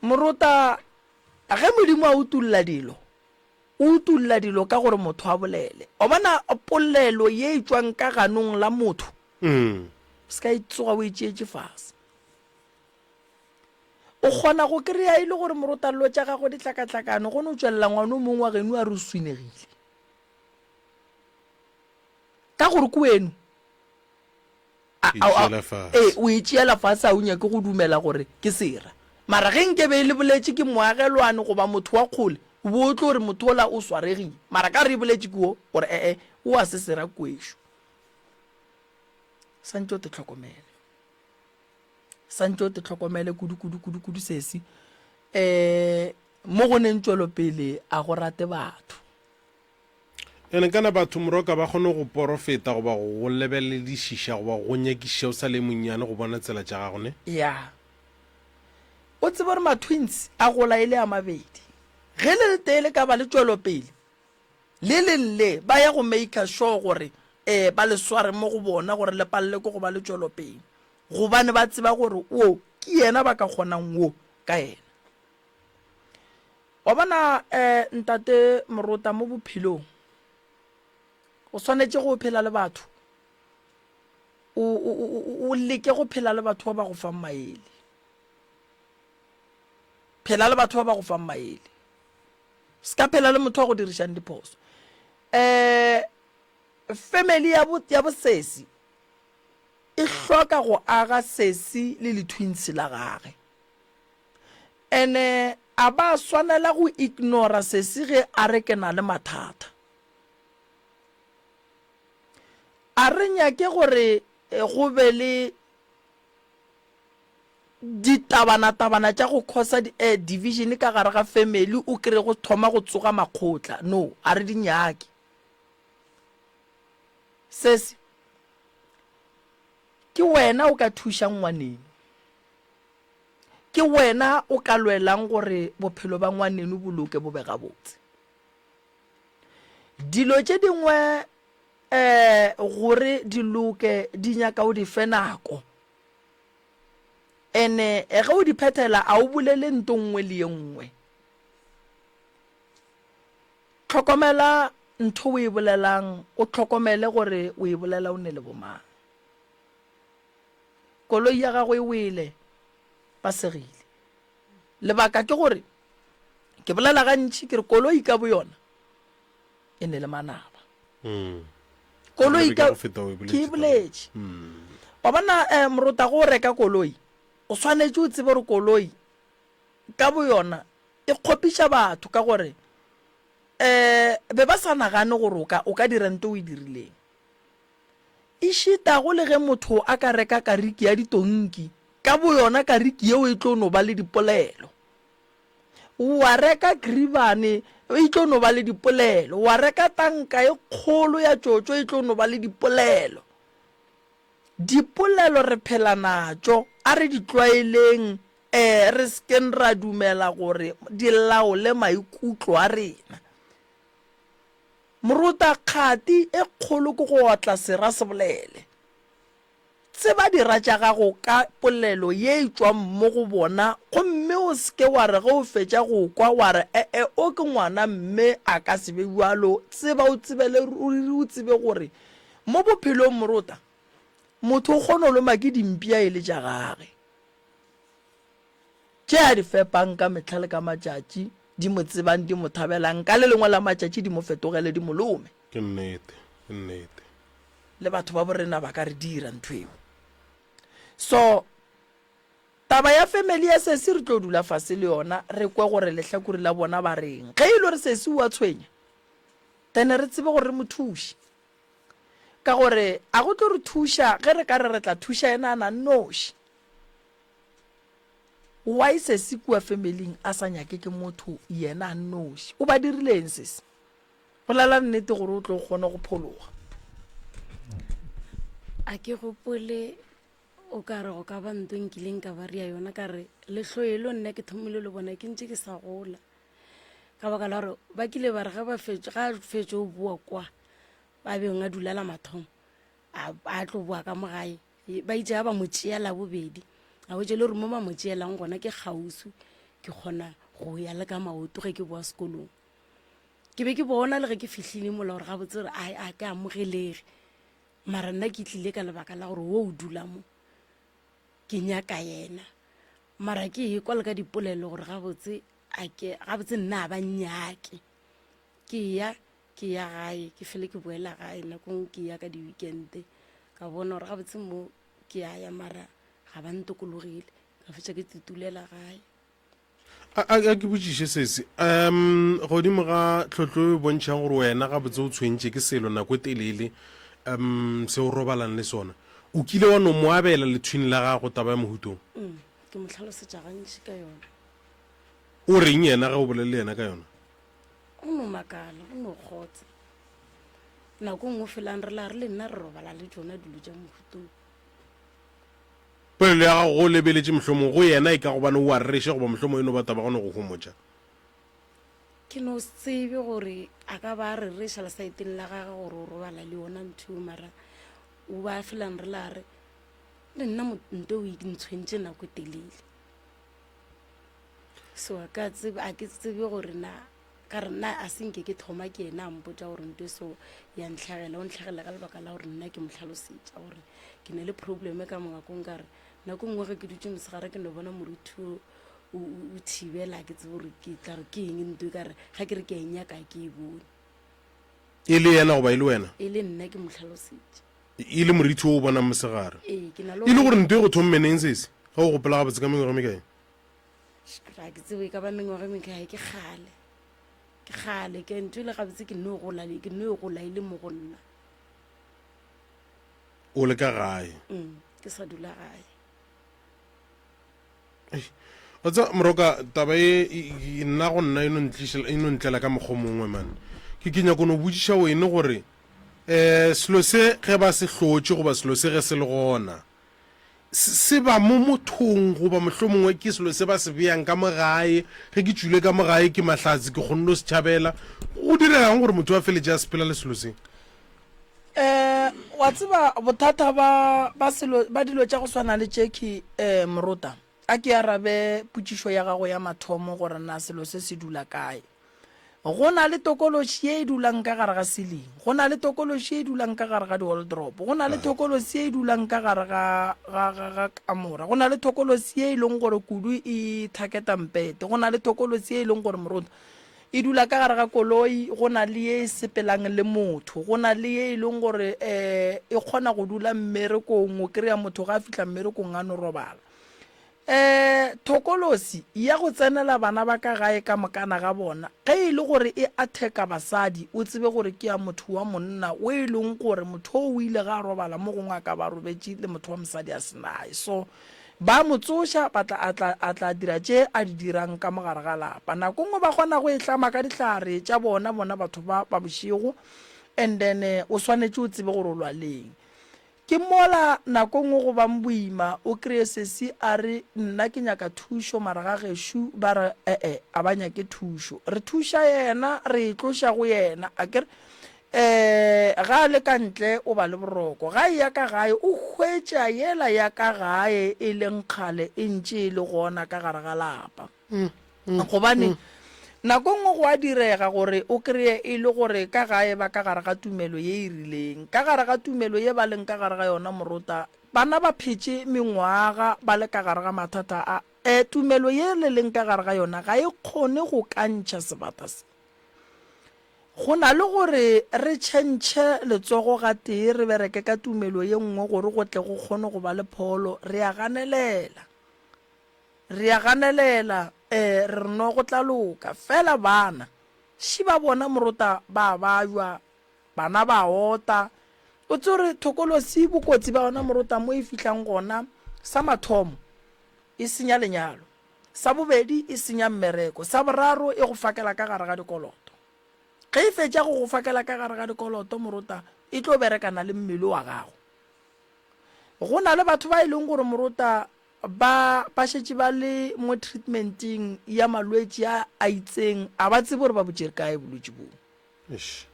Morota. Ge Modimo a utolla dilo, o utolla dilo ka gore motho a bolele. O bona polelo ye e tšwang ka ganong la motho, o se ka e tsoga o e tšeetše fase. O kgona go kry-a e le gore morotallo tša gagwe di hlakahlakane, go no tšwelela ngwana o mongwe wa geno a re o swinegile. Ka gore ke weno. Ee, o e tšeela fase, a o nyake go dumela gore ke sera. Mara ge nke be e le boletše ke moagelwane goba motho wa kgole, o bo o tlo re motho ola o swaregile. Mara ka re e boletše ke wo, gore ee, o a se sera kwešo. Santše o te hlokomele. Santše o te hlokomele kudu, kudu, kudu, kudu sesi. Um mo go neng tšwelopele a go rate batho. Ene kana batho moroka ba kgone go porofeta goba go go lebeledišiša goba go go nyakišiša o sa le monnyane go bona tsela tša gago ne? Ya. O tsebe gore ma-twins a gola e le a mabedi. Ge le letee le ka ba le tšwelopele, le leng le ba ya go maker sure gore um ba le sware mo go bona gore le palele ke go ba le tšwelopele. Gobane ba tseba gore wo ke yena ba ka kgonang wo ka yena. Wa bona, eh, Ntate Morota, mo bophelong, o swanetše go phela le batho, o, o, o, o leke go phela le batho ba ba go fang maele. Phela le batho ba ba go fang maele. Se ka phela le motho wa go dirišang diphoso. Eh, family ya bo, ya bosesi e hloka go aga sesi le letwins la gage. Ene a ba swanela go ignora sesi ge a re ke na le mathata. A re nyake gore go be le ditabanatabana tša go causa division ka gare ga family o kry go thoma go tsoga makgotla. No, a re di nyake. Sesi, ke wena o ka thušang ngwaneno. Ke wena o ka lwelang gore bophelo ba ngwaneno bo loke bo be gabotse. Dilo tše dingwe um gore di loke di nyaka o di fe nako. Ene ge o di phethela a o bolele nto nngwe le ye nngwe. Hlokomela ntho o e bolelang, o hlokomele gore o e bolela o ne le bomang. Koloi ya gagwe e wele, ba segile. Lebaka ke gore, ke bolela gantši ke re koloi ka boyona e ne le manaba. Mm. Koloi ka Go feta o e ke e boletše taba. boletše. Wa bona eh, morota go o reka koloi, o swanetše o tsebe gore koloi ka boyona e kgopiša batho ka gore eh be ba sa nagane gore o ka o ka dira nto o e dirileng. Ešitago le ge motho a ka reka kariki ya ditonki, ka boyona kariki yeo e tlo no ba le dipolelo. Wa reka kribane, e tlo no ba le dipolelo. Wa reka tanka e kgolo ya tšotšo, e tlo no ba le dipolelo. Dipolelo re phela natšo, a re di tlwaeleng, ee, re se keng ra dumela gore di laole maikutlo a rena. Moruta, kgati e kgolo ke go otla sera se bolele. Tseba dira tša gago ka polelo ye e tšwang mo go bona gomme o se ke wa re ge o fetša go kwa wa re e-e o ke ngwana mme a ka se be bjalo. Tseba o tsebele ruri o tsebe gore mo bophelong moruta, motho o kgona go loma ke dimpša e le tša gage. Tše a di fepang ka mehla le ka matšatši, di mo tsebang, di mo thabelang, ka le lengwe la matšatši di mo fetogele, di mo lome. Ke nnete, ke nnete. Le batho ba borena ba ka re dira ntho eo. So, taba ya family ya sesi re tlo dula fase le yona, re kwe gore lehlakore la bona ba reng. Ge e le gore sesi o a tshwenya, then re tsebe gore re mo thuše. Ka gore a go tlo re thuša ge re ka re re tla thuša yena a na nnoši. Why sesi kua family-ing a sa nyake ke motho yena a nnoši? O ba dirile eng sesi? Bolela nnete gore o tlo kgone go phologa. A ke gopole o ka re go ka ba nto nkileng ka ba ria yona ka re lehloelo nna ke thomile le bona ke ntše ke sa gola ka baka la gore ba kile ba re ge ba fetše ga a fetše o boa kwa ba beng a dula la mathomo a tlo boa ka mo gae Ba itše ga ba mo tšea la bobedi, a hwetša e le gore mo ba mo tšeelang gona ke kgauswi, ke kgona go ya le ka maoto ge ke boa sekolong. Ke be ke bona le ge ke fihlile mola gore gabotse gore a a ke amogelege. Mara nna ke tlile ka lebaka la gore wo o dula mo ke nyaka yena. Mara ke ekwa le ka dipolelo gore gabotse a ke gabotse nna a ba nnyake. Ke ya ke ya gae ke fele ke boela gae nako nngwe ke ya ka di-weekend ka bona gore gabotse mo ke a ya mara ga ba ntokologile ka fetša ke tutulela gae. A, a, a ke botšiše sese um godimo ga tlhotlo e bontšhang gore wena gabotse o tshwentše ke selo nako e telele um se o robalang le sona o kile wa no mo abela lethwini la gago taba ya mohutong mm, ke mo hlalosetša gantši ka yona o reng yena ge o bolele le yena ka yona o no makala o no kgotsa nako nngwe felang re la re le nna re robala le tšona dilo tša mohutong Polelo ya gago go lebeletše mohlomong go yena e ka gobane o a rereša goba mohlomong e no ba taba go no go homotša. Ke no se tsebe gore a ka ba a rereša lesaeteng la gage gore o robala le yona ntho eo mara o ba felang re la re le nna nto o ntshwentše nako e telele. So a ka tsebe a ke tsebe gore na Ka re nna a se nke ke thoma ke yena a mpotša gore nto so ya ntlhagela, o ntlhagela ka lebaka la gore nna ke mo hlalosetša gore ke ne le probleme ka mongakong. Ka re nako nngwe ge ke dutše mosegare ke no bona moruti o o thibela, ke tsebe gore ke tla re ke eng nto e ka re ga ke re ke a e nyaka ke e bone. E le yena goba e le wena? E le nna ke mo hlalosetša. E le morithi o o bonang mosegare? Ee, ke na le. E le gore nto e go thomme neng sese? Ge o gopola gabotse ka mengwaga e mekae? Ga ke tsebe e ka ba mengwaga e mekae, ke kgale. Ke kgale, ke ntho e le gabotse ke no gola, ke no e gola e le mo go nna. O le ka gae? Mm, ke sa dula gae. Wa tseba Moroka, taba e, e, e nna go nna e no ntlišela, e no ntlela ka mokgwa o mongwe man. Ke ke nyako no botšiša wene gore eh selo se ge ba se hlotše goba selo se ge se le gona, se ba mo mothong goba mohlomongwe ke selo se ba se beang ka mo gae, ge ke tšwile ka mo gae ke mahlatse ke kgonne go se tšhabela. Go diregang gore motho a feletše a sepela le selo se? Um wa tseba bothata ba ba selo ba dilo tša go swana le tše ke um Morota, a ke arabe potšišo ya gago ya mathomo gore na selo se se dula kae. Go na le tokološi ye e dulang ka gare ga ceiling. Go na le tokološi ye e dulang ka gare ga di-wardrobe. Go na le tokolosi ye e dulang ka gare ga, ga, ga, ga kamora. Go na le tokolosi ye e leng gore kudu e thaketa mpete. Go na le tokolosi ye e leng gore moruta e dula ka gare ga koloi. Go na le ye e sepelang le motho. Go na le ye e leng gore um e kgona go dula mmerekong, o kry-a motho ga a fihla mmerekong a no robala. Ee, thokolosi ya go tsenela bana ba ka gae ka mokana ga bona, ge e le gore e atheka basadi, o tsebe gore ke ya motho wa monna, o e leng gore motho oo o ile ge a robala mo gongwe a ka ba a robetše le motho wa mosadi a se naye. So, ba mo tsoša, ba tla, a tla, a tla dira tše a di dirang ka mo gare ga lapa. Nako nngwe ba kgona go e hlama ka dihlare tša bona, bona batho ba, ba bošego, and then o swanetše o tsebe gore o lwa leng. Ke mola nako nngwe go bang boima, o kreye sesi a re nna ke nyaka thušo mara ga gešu ba re e-e a ba nyake thušo. Re thuša yena, re e tloša go yena akere. Um ga a le ka ntle o ba le boroko, ga eya ka gae o hwetša yela ya ka gae e leng kgale e ntše e le gona ka gare ga lapa. Gobane nako nngwe go a direga gore o kreye e le gore ka gae ba ka gare ga tumelo ye e rileng. Ka gare ga tumelo ye ba leng ka gare ga yona morota, bana ba phetše mengwaga ba le ka gare ga mathata a. E, tumelo ye le leng ka gare ga yona ga e kgone go ka ntšha sebata se. Go na le gore re tšhentšhe letsogo gatee re bereke ka tumelo ye nngwe gore go tle go kgone go ba le pholo, re a ganelela. Re a ganelela, ee, re re no go tla loka. Fela bana, ši ba bona morota ba a bajwa, bana ba a ota. O tsebe gore thokolosi bokotsi ba yona morota mo e fihlang gona, sa mathomo, e senya lenyalo. Sa bobedi, e senya mmereko. Sa boraro, e go fakela ka gare ga dikoloto. Ge e fetša go go fakela ka gare ga dikoloto morota, e tlo berekana le mmele wa gago. Go na le batho ba e leng gore morota Ba, ba šetše ba le mo treatmenteng ya malwetši a a itseng, a ba tsebe gore ba bo tšere kae bolwetši boo. Eish.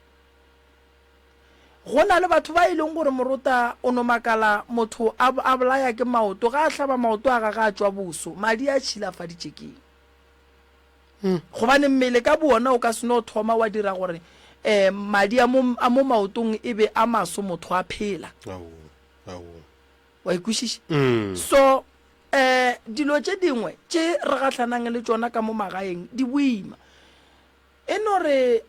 Go na le batho ba e leng gore morota o no makala motho a, a bolaya ke maoto, ga a hlaba maoto a gage a tšwa boso, madi a tšhilafaditše keng? Gobane mmele ka bowona o ka se no thoma wa dira gore um madi a mo, a mo maotong e be a maso motho a phela. Wa e kwešiša? So um dilo tše dingwe tše re gahlanang le tšona ka mo magaeng di boima. E no re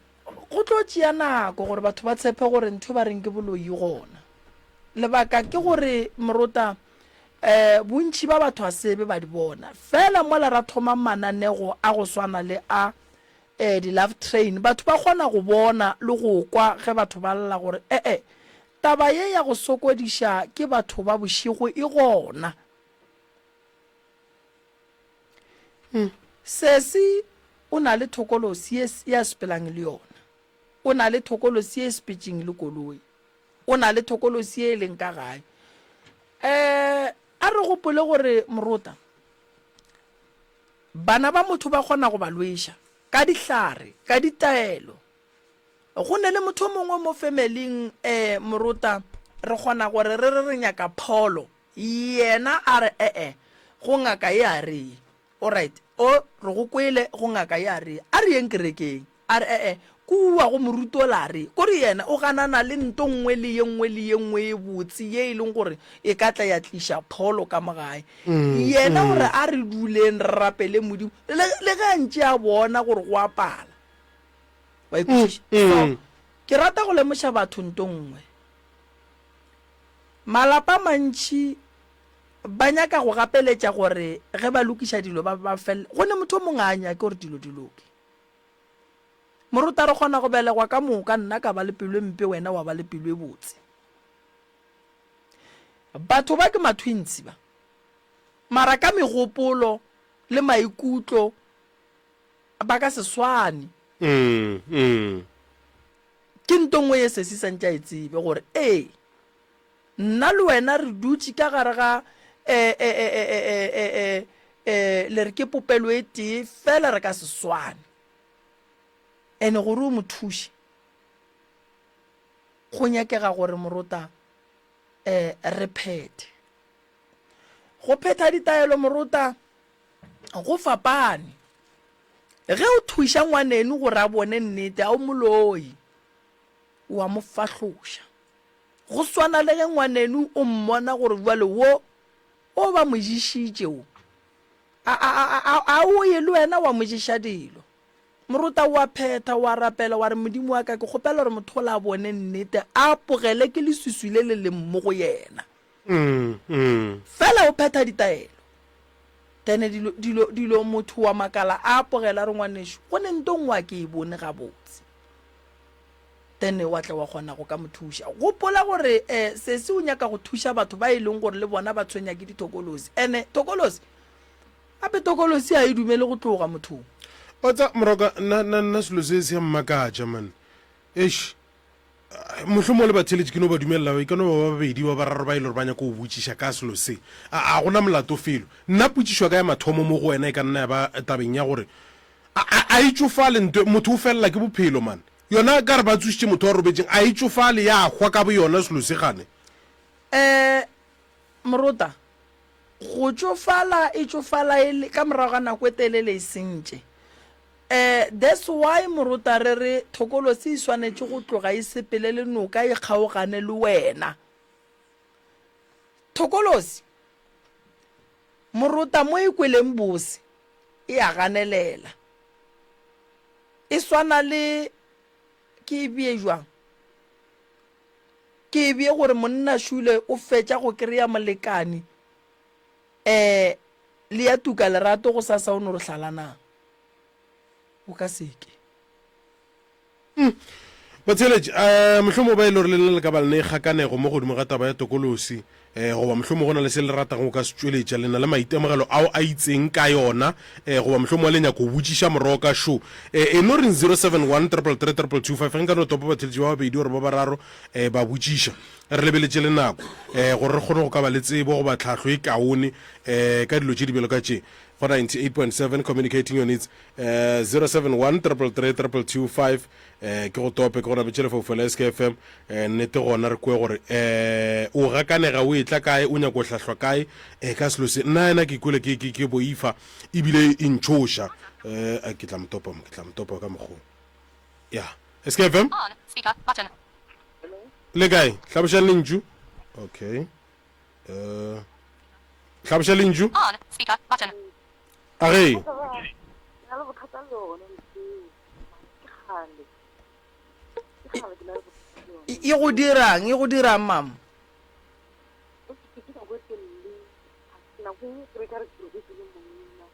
go tlo tšea nako gore batho ba tshepe gore ntho ba reng ke boloi e gona. Lebaka ke gore morota um bontši ba batho a sebe ba di bona. Fela mola ra thoma mananego a go swana le a um di-love train, batho ba kgona go bona le go kwa ge batho ba lla gore e-e, taba ye ya go sokodiša ke batho ba bošego e gona. Sesi o na le thokolosi ye, ye a sepelang le yona. O na le thokolosi ye e sepetšeng le koloi. O na le thokolosi ye e leng ka gae. Um a re gopole gore morota, bana ba motho ba kgona go ba lweša ka dihlare, ka ditaelo. Go ne le motho o mongwe mo femeling, um morota, re kgona gore re re re nyaka pholo. Yena a re, E-e, go ngaka ye a re ye. Alright, o, re go kwele, go ngaka ye a re ye. A re yeng kerekeng. A re, E-e, kua go moruti ola a re ye. Kore yena o ganana le nto nngwe le ye nngwe le ye nngwe ye botse ye e leng gore e ka tla ya tliša pholo ka mo gae. Yena o re, A re duleng re rapele Modimo, le, le ge a ntše a bona gore go a pala. Wa e kwešiša? So, ke rata go lemoša batho nto nngwe. Malapa a mantši ba nyaka go gapeletša gore ge ba lokiša dilo ba ba felele. Go ne motho o mongwe ga a nyake gore dilo di loke. Moruta re kgona go belegwa ka moka, nna ka ba le pelo e mpe wena wa ba le pelo e botse. Batho ba ke ma-twins ba. Mara ka megopolo le maikutlo ba ka se swane. Ke nto nngwe ye sesi sa ntše a e tsebe gore ee, nna le wena re dutše ka gare ga e, e, e, e, e, e, e, e, le re ke popelo e tee, fela re ka se swane. Ene gore o mo thuše, go nyakega gore morota e, re phethe. Go phetha ditaelo morota go fapane. Ge o thuša ngwaneno gore a bone nnete, a o moloi, o a mo fahloša. Go swana le ge ngwaneno o mmona gore bjale wo o ba mo ješitše wo, a, a, a, a, a o ye le wena wa mo ješa dilo. Morota o a phetha, o a rapela, wa re, Modimo wa ka, ke kgopela gore motho ola a bone nnete, a apogele ke leswiswi le le leng mo go yena. Fela o phetha ditaelo. Then dilo, dilo, dilo, motho wa makala a apogela a re, Ngwanešu, go ne nto nngwe a ke e bone gabotse. Then wa tla wa kgona go ka mo thuša. Gopola gore um sesi o nyaka go thuša batho ba e leng gore le bona ba tshwenya ke dithokolosi. Ene thokolosi, gape thokolosi ga e dumele go tloga mothong. Wa tseba Moroka, nna, nna, nna selo se se a mmakatša man. Eish. Mohlomongwe le batheeletši ke no ba dumelela, e ka no ba ba babedi ba bararo ba e le gore ba nyaka go botšiša ka selo se. A, a go na molato felo. Nna potšišo ya ka ya mathomo mo go wena e ka nna ya ba tabeng ya gore, a, a, a e tšofale nto, motho o felela ke bophelo man. Yona ka re ba tsošitše motho a robetšeng, a e tšofale ya hwa ka boyona selo se gane? Um Morota, go tšofala e tšofala e le ka morago ga nako e telele e sentše. Eh, that's why morota re re thokolosi e swanetše go tloga e sepele le noka e kgaogane le wena. Thokolosi, morota mo e kweleng bose e a ganelela. E swana le, ke e bee jwang? Ke e bee gore monna šule o fetša go kry-a molekane, eh, le ya tuka lerato gosasa o no re hlalanang. O ka se ke. Umm. Batheeletši, eh, mohlomongwe ba e le gore le lena le ka ba le ne kgakanego mo godimo ga taba ya tokolosi, eh, goba mohlomongwe go na le se le ratago go ka se tšweletša, le na le maitemogelo ao a itseng ka yona, eh, goba mohlomongwe le nyaka go botšiša moroka šo, eh, e no reng 071 333 2225, ge nka no topa batheeletši ba babedi gore ba bararo, eh, ba botšiša. Re lebeletše le nako, eh, gore re kgone go ka ba le tsebo goba tlhahlo e kaone, eh, ka dilo tše di bjalo ka tše. go 98.7 communicating your needs eh 071 333 2225 eh ke go tope ke go nametše lefaufau la SKFM eh nnete gona re kwe gore eh o gakanega o etla kae o nyako hlahlwa kae eh ka selo se nna ena ke kwele ke ke ke boifa ebile e ntšhoša eh a ke tla mo topa mo ke tla mo topa ka mokgo ya SKFM On. Speaker. Button. le kae hlabošang lentšu okay eh hlaboša lentšu On. Speaker. Button. a ge na le bothata le yone ntho ke kgale ke kgale ke na le bothata le yone E e go dirang e go dirang mama o ke ke nako e telele nako e ke re ka re ke robetse le monna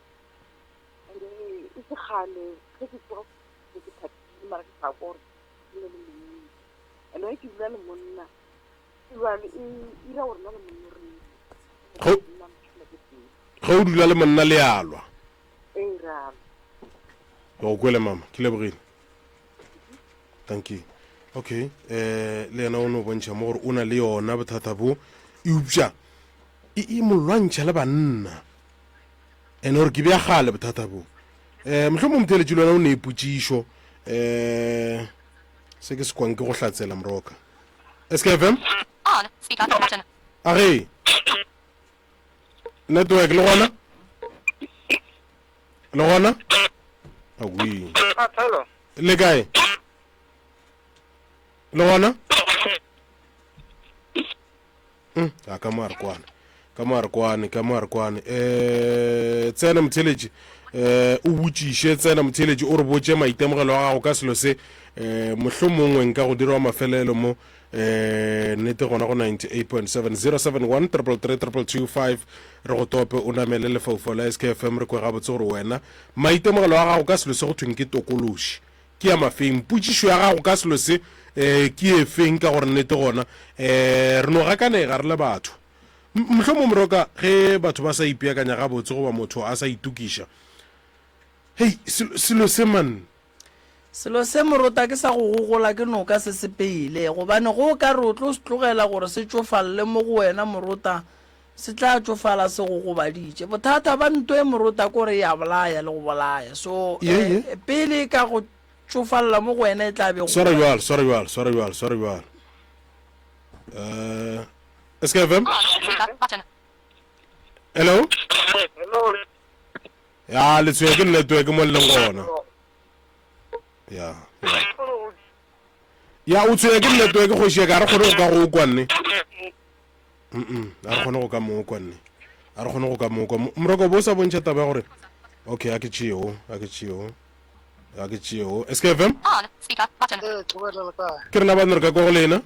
and e se kgale ge ke tsoga ke ke thabile mara ke sa kwa gore ke ne le monna and ge ke dula le monna jale e ira gore nna le monna re Go- nna nako e telele ge o dula le monna le alwa ee ra Ke go kwele mama, ke lebogile. Thank you. Okay, eh le yena o no bontšha mo gore o na le yona bothata bo eupša e e mo lwantšha le banna. Ene gore ke bja gale bothata bo. Eh mohlomong motheeletši le wena o ne potšišo eh se ke se kwang ke go hlatsela moroka. SKFM? On. Speaker. Button. A ge. Network le gona? Le gona? Awi. Hello. Le kae? Le gona? Mm, a ka mo a re kwane. Ka mo a re kwane, ka mo a re kwane. Eh, tsena motheletši. Eh, o botšiše tsena motheletši o re botše maitemogelo a gago ka selo se. Eh, mohlomongwe nka go dira wa mafelelo mo. Eh, nnete gona go 98.7 071 333 225 re go tope o namele lefaufau la SKFM re kwe gabotse gore wena maitemogelo a gago ka selo se go thweng ke tokološi ke ya mafeng potšišo ya gago ka selo se um ke efeng ka gore nnete gona um re no gakanega re le batho mohlomong moroka ge batho ba sa ipeakanya gabotse goba motho a sa itokiša hei selo se man Selo se morota ke sa go gogola ke noka se sepele, gobane go o ka re o tlo se tlogela gore se tšofalle mo go wena morota, se tla tšofala se go gobaditše. Bothata ba nto e morota ke gore e a bolaya le go bolaya. So Ye, ye. eh, pele e ka go tšofalla mo go wena e tla be e go Swara gobaditše. bjalo, swara bjalo, swara bjalo, swara bjalo. Eh, SKFM? On. Speaker. Button. Hello? Hello. Ya, le tshwenya ke network mo le leng gona. Ya, ya. Ya, o tshwenya ke network kgoši ya ka, ga re kgone go ka go kwa nne. Mm-mm, ga re kgone go ka mo kwa nne. Ga re kgone go ka mo kwa. Moroko bo sa bontšha taba ya gore okay, a ke tšeo, a ke tšeo. A ke tšeo. SKFM? On. Speaker. Button. Ee, thobela le kae? Ke rena ba re ka kwa go lena.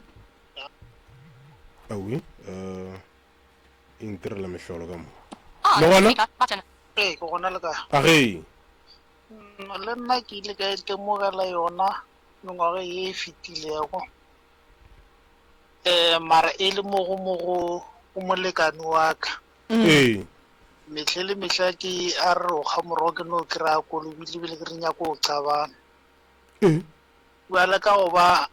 Awi, eh e ntirela mehlolo ka mo. On. Le gona? Speaker. Button. Ee, ke gona le kae? A ge. Mm, Le nna ke ile ka itemogela yona mengwaga ye e fetilego. Eh, mara e le mo go mo go go molekane wa ka. Ee. Mehle le mehla ke a re o kga morogo ke no kry-a kolobile ebile ke re nyako o qabana. Ee. Bjale ka go ba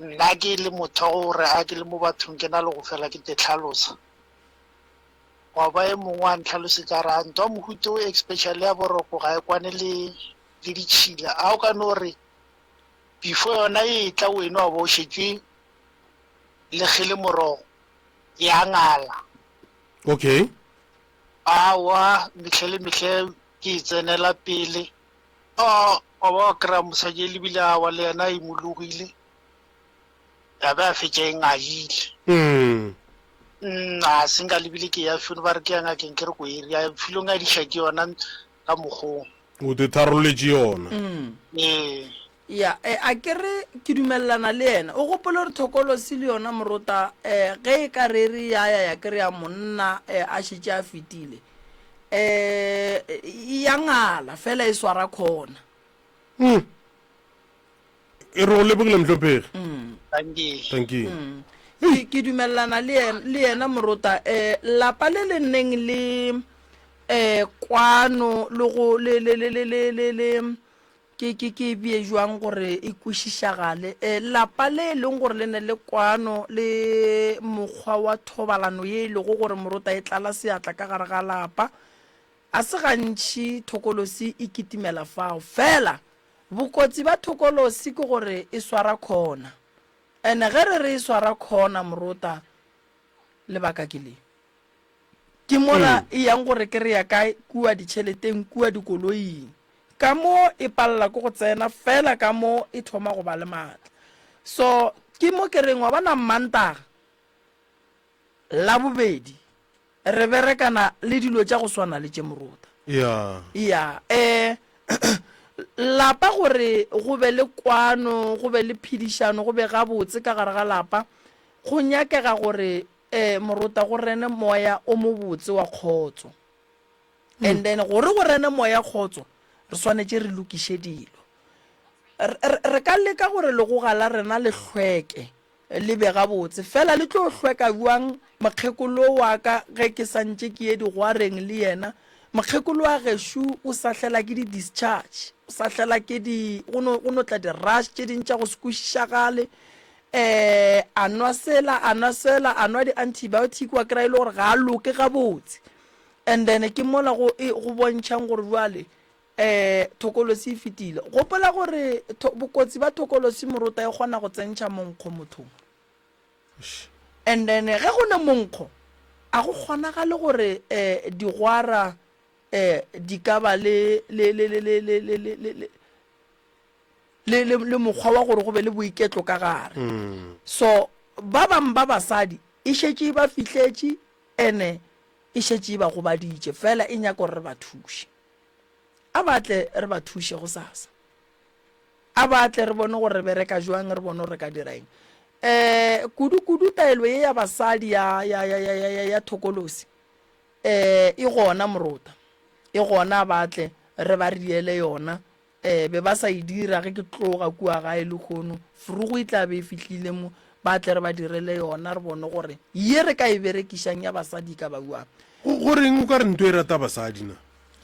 nna ke le motho wa gore a ke le mo bathong ke na le go fela ke te tlhalosa. Gwa ba e mongwe a ntlhalosetša a re, a ntwa mohuta o especially ya boroko ga e kwane le le ditšhila. A o ka no re before yona e tla weno wa ba o šetše le kgele morogo ya ngala. Okay. Aowa mehle le mehle ke e tsenela pele. A wa ba wa kry-a mosadi e lebile awa le yena a imologile. Ya be a fetša e ngadile. Mm. Mm, a se nka lebile ke ya felo ba re ke ya ngakeng ke re ko area filo ngadiša ke yona ka mokgong. O te tharolletše yona. Ee. Ya, e, a ke re ke dumelelana le yena. O gopole gore thokolosi le yona morota, e, ge e ka re re ya ya ya kry-a monna e, a šetše a fetile, e, e ya ngala fela e swara khona. Mm. E re go lebogile mohlomphegi. Dankie. Thank you. Ke, ke dumelelana le yena, le yena morota. E, lapa le le neng le e, kwano le go le le le le le le le Ke, ke, ke e bee jwang gore e kwešišagale? E, lapa le e leng gore le ne le kwano le mokgwa wa thobalano ye e lego gore morota e tlala seatla ka gare ga lapa. A se gantši thokolosi e kitimela fao. Fela, bokotsi ba thokolosi ke gore e swara khona. Ene ge re re e swara khona morota, lebaka ke le. Ke mola e yang go re kry-a kae? Kua ditšheleteng, kua dikoloing. Ka mo e palela ke go tsena, fela ka mo e thoma go ba le maatla. So, ke mo ke reng, wa bona Mmantaga, Labobedi, re berekana le dilo tša go swana le tše morota. Ya. Ya, eh, lapa gore go be le kwano, go be le phedišano, go be gabotse ka gare ga lapa, go nyakega gore eh, morota go rene moya o mobotse wa kgotso. And then gore go rene moya kgotso, re swanetše re lokiše dilo. Re, re, re ka leka gore legoga la rena le hlweke, Le be gabotse. Fela le tlo hlweka bjang mokgekolo wa ka ge ke sa ntše ke ye digwareng le yena? Mokgekolo wa gešo o sahlela ke di-discharge, o sahlela ke di, go no, go no tla di-rush tše ding tša go se kwešišagale. Um a nwa sela, a nwa sela, a nwa di-antibiotic, wa kry-a e le gore ga a loke gabotse. And then ke mola go, e, go bontšhang gore bjale um thokolosi e fetile. Gopola gore tho, bokotsi ba thokolosi morota e kgona go tsentšha monkgo mothong. And then ge go ne monkgo, a go kgonagale gore um digwara um di ka ba le le le le le le le le le le le le mokgwa wa gore go be le boiketlo ka gare. So ba bang ba basadi e šetše e ba fihletše ene e šetše e ba gobaditše, fela e nyaka gore re ba thuše. A ba tle re ba thuše gosasa. A ba tle re bone gore re bereka jwang, re bone gore re ka dira eng. Um kudu-kudu taelo ye ya basadi ya, ya, ya, ya, ya, ya, ya thokolosi um e gona morota, e gona a ba tle re ba riele yona. Um be ba sa e dira ge ke tloga kua gae lehono, frugo e tla be e fihlile mo, ba tle re ba direle yona re bone gore ye re ka e berekišang ya basadi e ka ba bjang. Go, go reng o ka re nto e rata basadi na?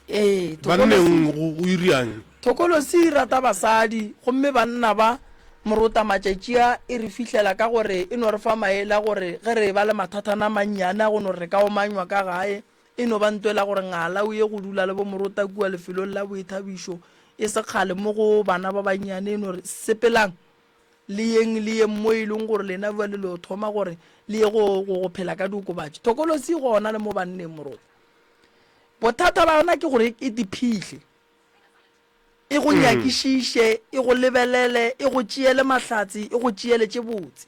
Ee, Banneng go, go iriang? Thokolosi e rata basadi, gomme banna ba morota matšatši a e re fihlela ka gore e no re fa maele a gore ge re eba le mathathana a mannyane a go no re re ka omanywa ka gae, e no ba nto ela gore ngala o ye go dula le bomorota kua lefelong la boithabišo e se kgale mo go bana ba bannyane e no re sepelang le yeng le yeng mo e leng gore lena bjale le yo thoma gore le ye go, go, go phela ka diokobatši. Thokolosi e gona le mo banneng morota. Bothata ba yona ke gore e te phihle, e go nyakišiše, e go lebelele, e go tšeele mahlatse, e go tšeele tše botse.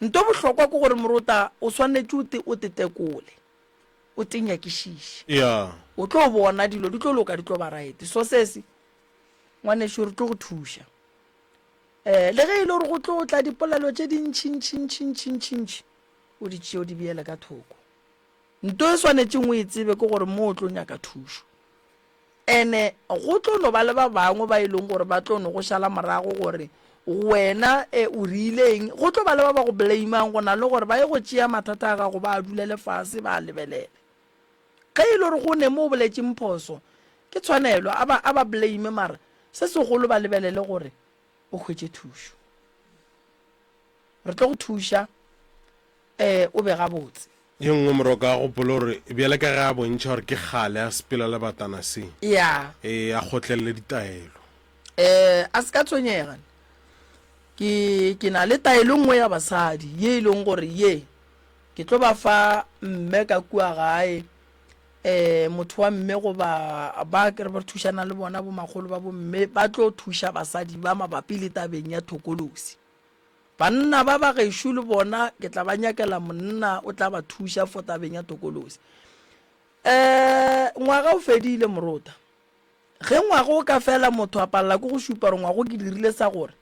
Nto bohlokwa ke gore morota o swanetše o te o te tekole, o te nyakišiše. Yeah. O tlo bona dilo di tlo loka di tlo ba right. So sesi, ngwanešu re tlo go thuša. Eh, le ge e le gore go tlo tla dipolelo tše dintšintšintšintšintšintši, o di tšee o di beele ka thoko. Nto e swanetšeng o e tsebe ke gore mo o tlo nyaka thušo. Ene go tlo no ba le ba bangwe ba e leng gore ba tlo no go šala morago gore wena e o rile eng. Go tlo ba le ba ba go blame-ang go na le gore ba ye go tšea mathata a gago ba a dulele fase ba a lebelele. Ge e le gore go ne mo o boletšeng phoso, ke tshwanelo a ba a ba blame mara se segolo ba lebelele gore o hwetše thušo. Re tlo go thuša um o be gabotse. Ye nngwe Moroka a gopole gore bjale ka ge a bontšha gore ke kgale a sepela le batana se, Ya. ee, a kgotlelele ditaelo. Um a se ka tshwenyega. Ke, ke na le taelo nngwe ya basadi ye e leng gore ye ke tlo ba fa mme ka kua gae, um motho wa mme goba ba ke re ba thušana le bona bomakgolo ba bomme ba tlo thuša basadi ba mabapi le tabeng ya thokolosi. Banna ba ba gešo le bona ke tla ba nyakela monna o tla ba thuša for tabeng ya tokolosi. Um ngwaga o fedile morota. Ge ngwaga o ka fela motho a palela ke go šupa gore ngwago ke dirile sa gore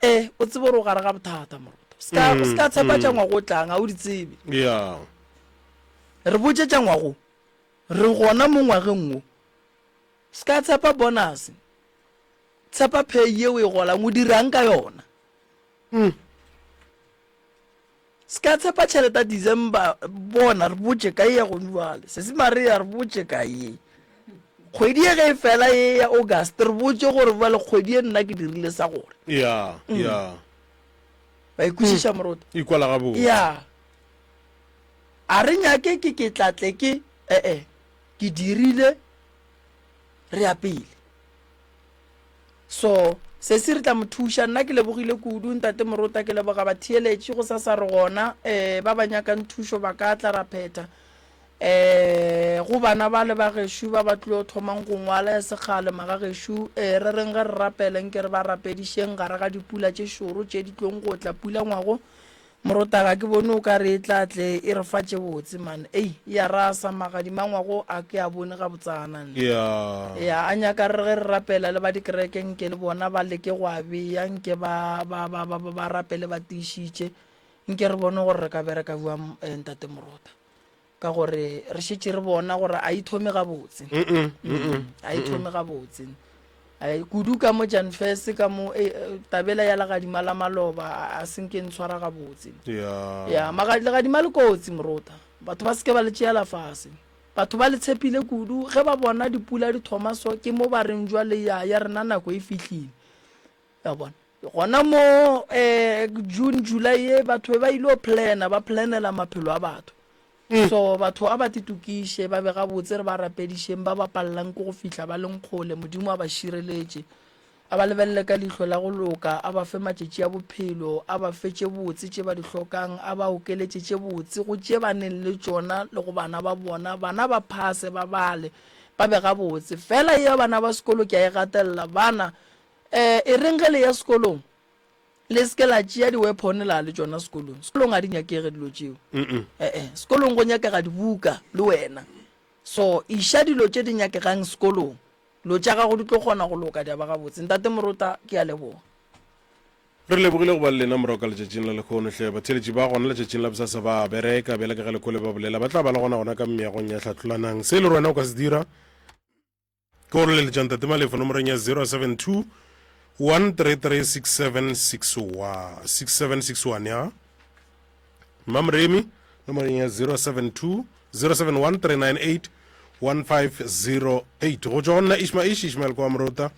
e o tsebe gore o gare ga bothata morota. O ska o ska tshepa tša ngwago o tlang a o di tsebe. Yeah. Re botše tša ngwago. Re gona mo ngwageng wo. Ska tshepa bonus. Tshepa pay ye o e golang, o dirang ka yona? Mm. Se ka tshepa tšhelete ya December, bona re botše ka ye ya gone jwale. Sesi Maria re botše ka ye. Kgwedi ye ge e fela ye ya August, re botše gore jwale kgwedi ye nna ke dirile sa gore. Ya, mm. ya. Ba ikwešiša mm. morota. Ikwala gabotse. Ya. A re nyake ke ke tlatle ke eh eh. Ke dirile, re ya pele. So, sesi re tla mo thuša. Nna ke lebogile kudu, Ntate Morota, ke leboga batheeletši, gosasa re gona. Um ba ba nyakang thušo ba ka tla ra phetha. Um go bana bale ba gešo ba ba tlilo thomang go ngwala ya sekgale magagešo, um re reng ge re rapele nke re ba rapedišeng gare ga dipula tše šoro tše di tlong go tla pula ngwago Morota ga ke bone o ka re e tla tle e re fa tše botse man. Ei, e a rasa, magadima ngwago a ke a bone gabotsana nna. Yeah. Ya, a nyaka re ge re rapela le ba dikereke nke le bona ba leke go a bea, nke ba, ba, ba, ba, ba, ba rapele ba tiišitše, nke re bone gore re ka bereka bjang, eh, Ntate Morota. Ka gore re šetše re bona gore a e thome gabotse. A e thome gabotse. Kudu ka mo Jan First ka mo e, e, tabela ya legadima la maloba a se nke ntshwara gabotse. Ya. Ya, legadima le kotsi morota. Batho ba seke ba le tšeela fase. Batho ba le tshepile kudu ge ba bona dipula di thoma so ke mo ba reng jwale ya ya rena nako e fihlile. Ya bona. Gona mo eh, June, July ye batho be ba ile plana, ba planela maphelo a batho. Mm. So batho a ba titokiše, ba be gabotse re ba rapedišeng, ba ba pallang ke go fihla ba leng kgole, Modimo a ba šireletše. A ba lebelele ka leihlo la go loka, a ba fe matšatši a bophelo, a ba fe tše botse tše ba di hlokang, a ba okeletše tše botse go tše ba neng le tšona le go bana ba bona, bana ba phase ba bale, ba be gabotse. Fela ya bana ba sekolo ke a e gatelela, bana Eh, e reng ge le ya sekolong, le se ke la tšea di-weapon la le tšona sekolong. Sekolong ga di nyakege dilo tšeo. Eh, eh, sekolong go nyakega dibuka le wena. So, iša dilo tše di nyakegang sekolong. Dilo tša gago di tlo kgona go loka di a ba gabotse. Ntate Morota, ke a leboga. Re lebogile go ba le lena morago ka letšatšing la lehono hle. Batheeletši ba gona letšatšing la bosasa ba a bereka, bjale ka ge lekole ba bolela, ba tla ba le gona gona ka meagong ya Hlatlolanang. Se e le gore wena o ka se dira, Ke go leletša Ntate Malefo nomorong ya 072 133 6761 6761 ya Mmamoremi nomorong ya 072 071 398 1508 go tšwa go nna Ishma Ish Ishmael kwa Morota.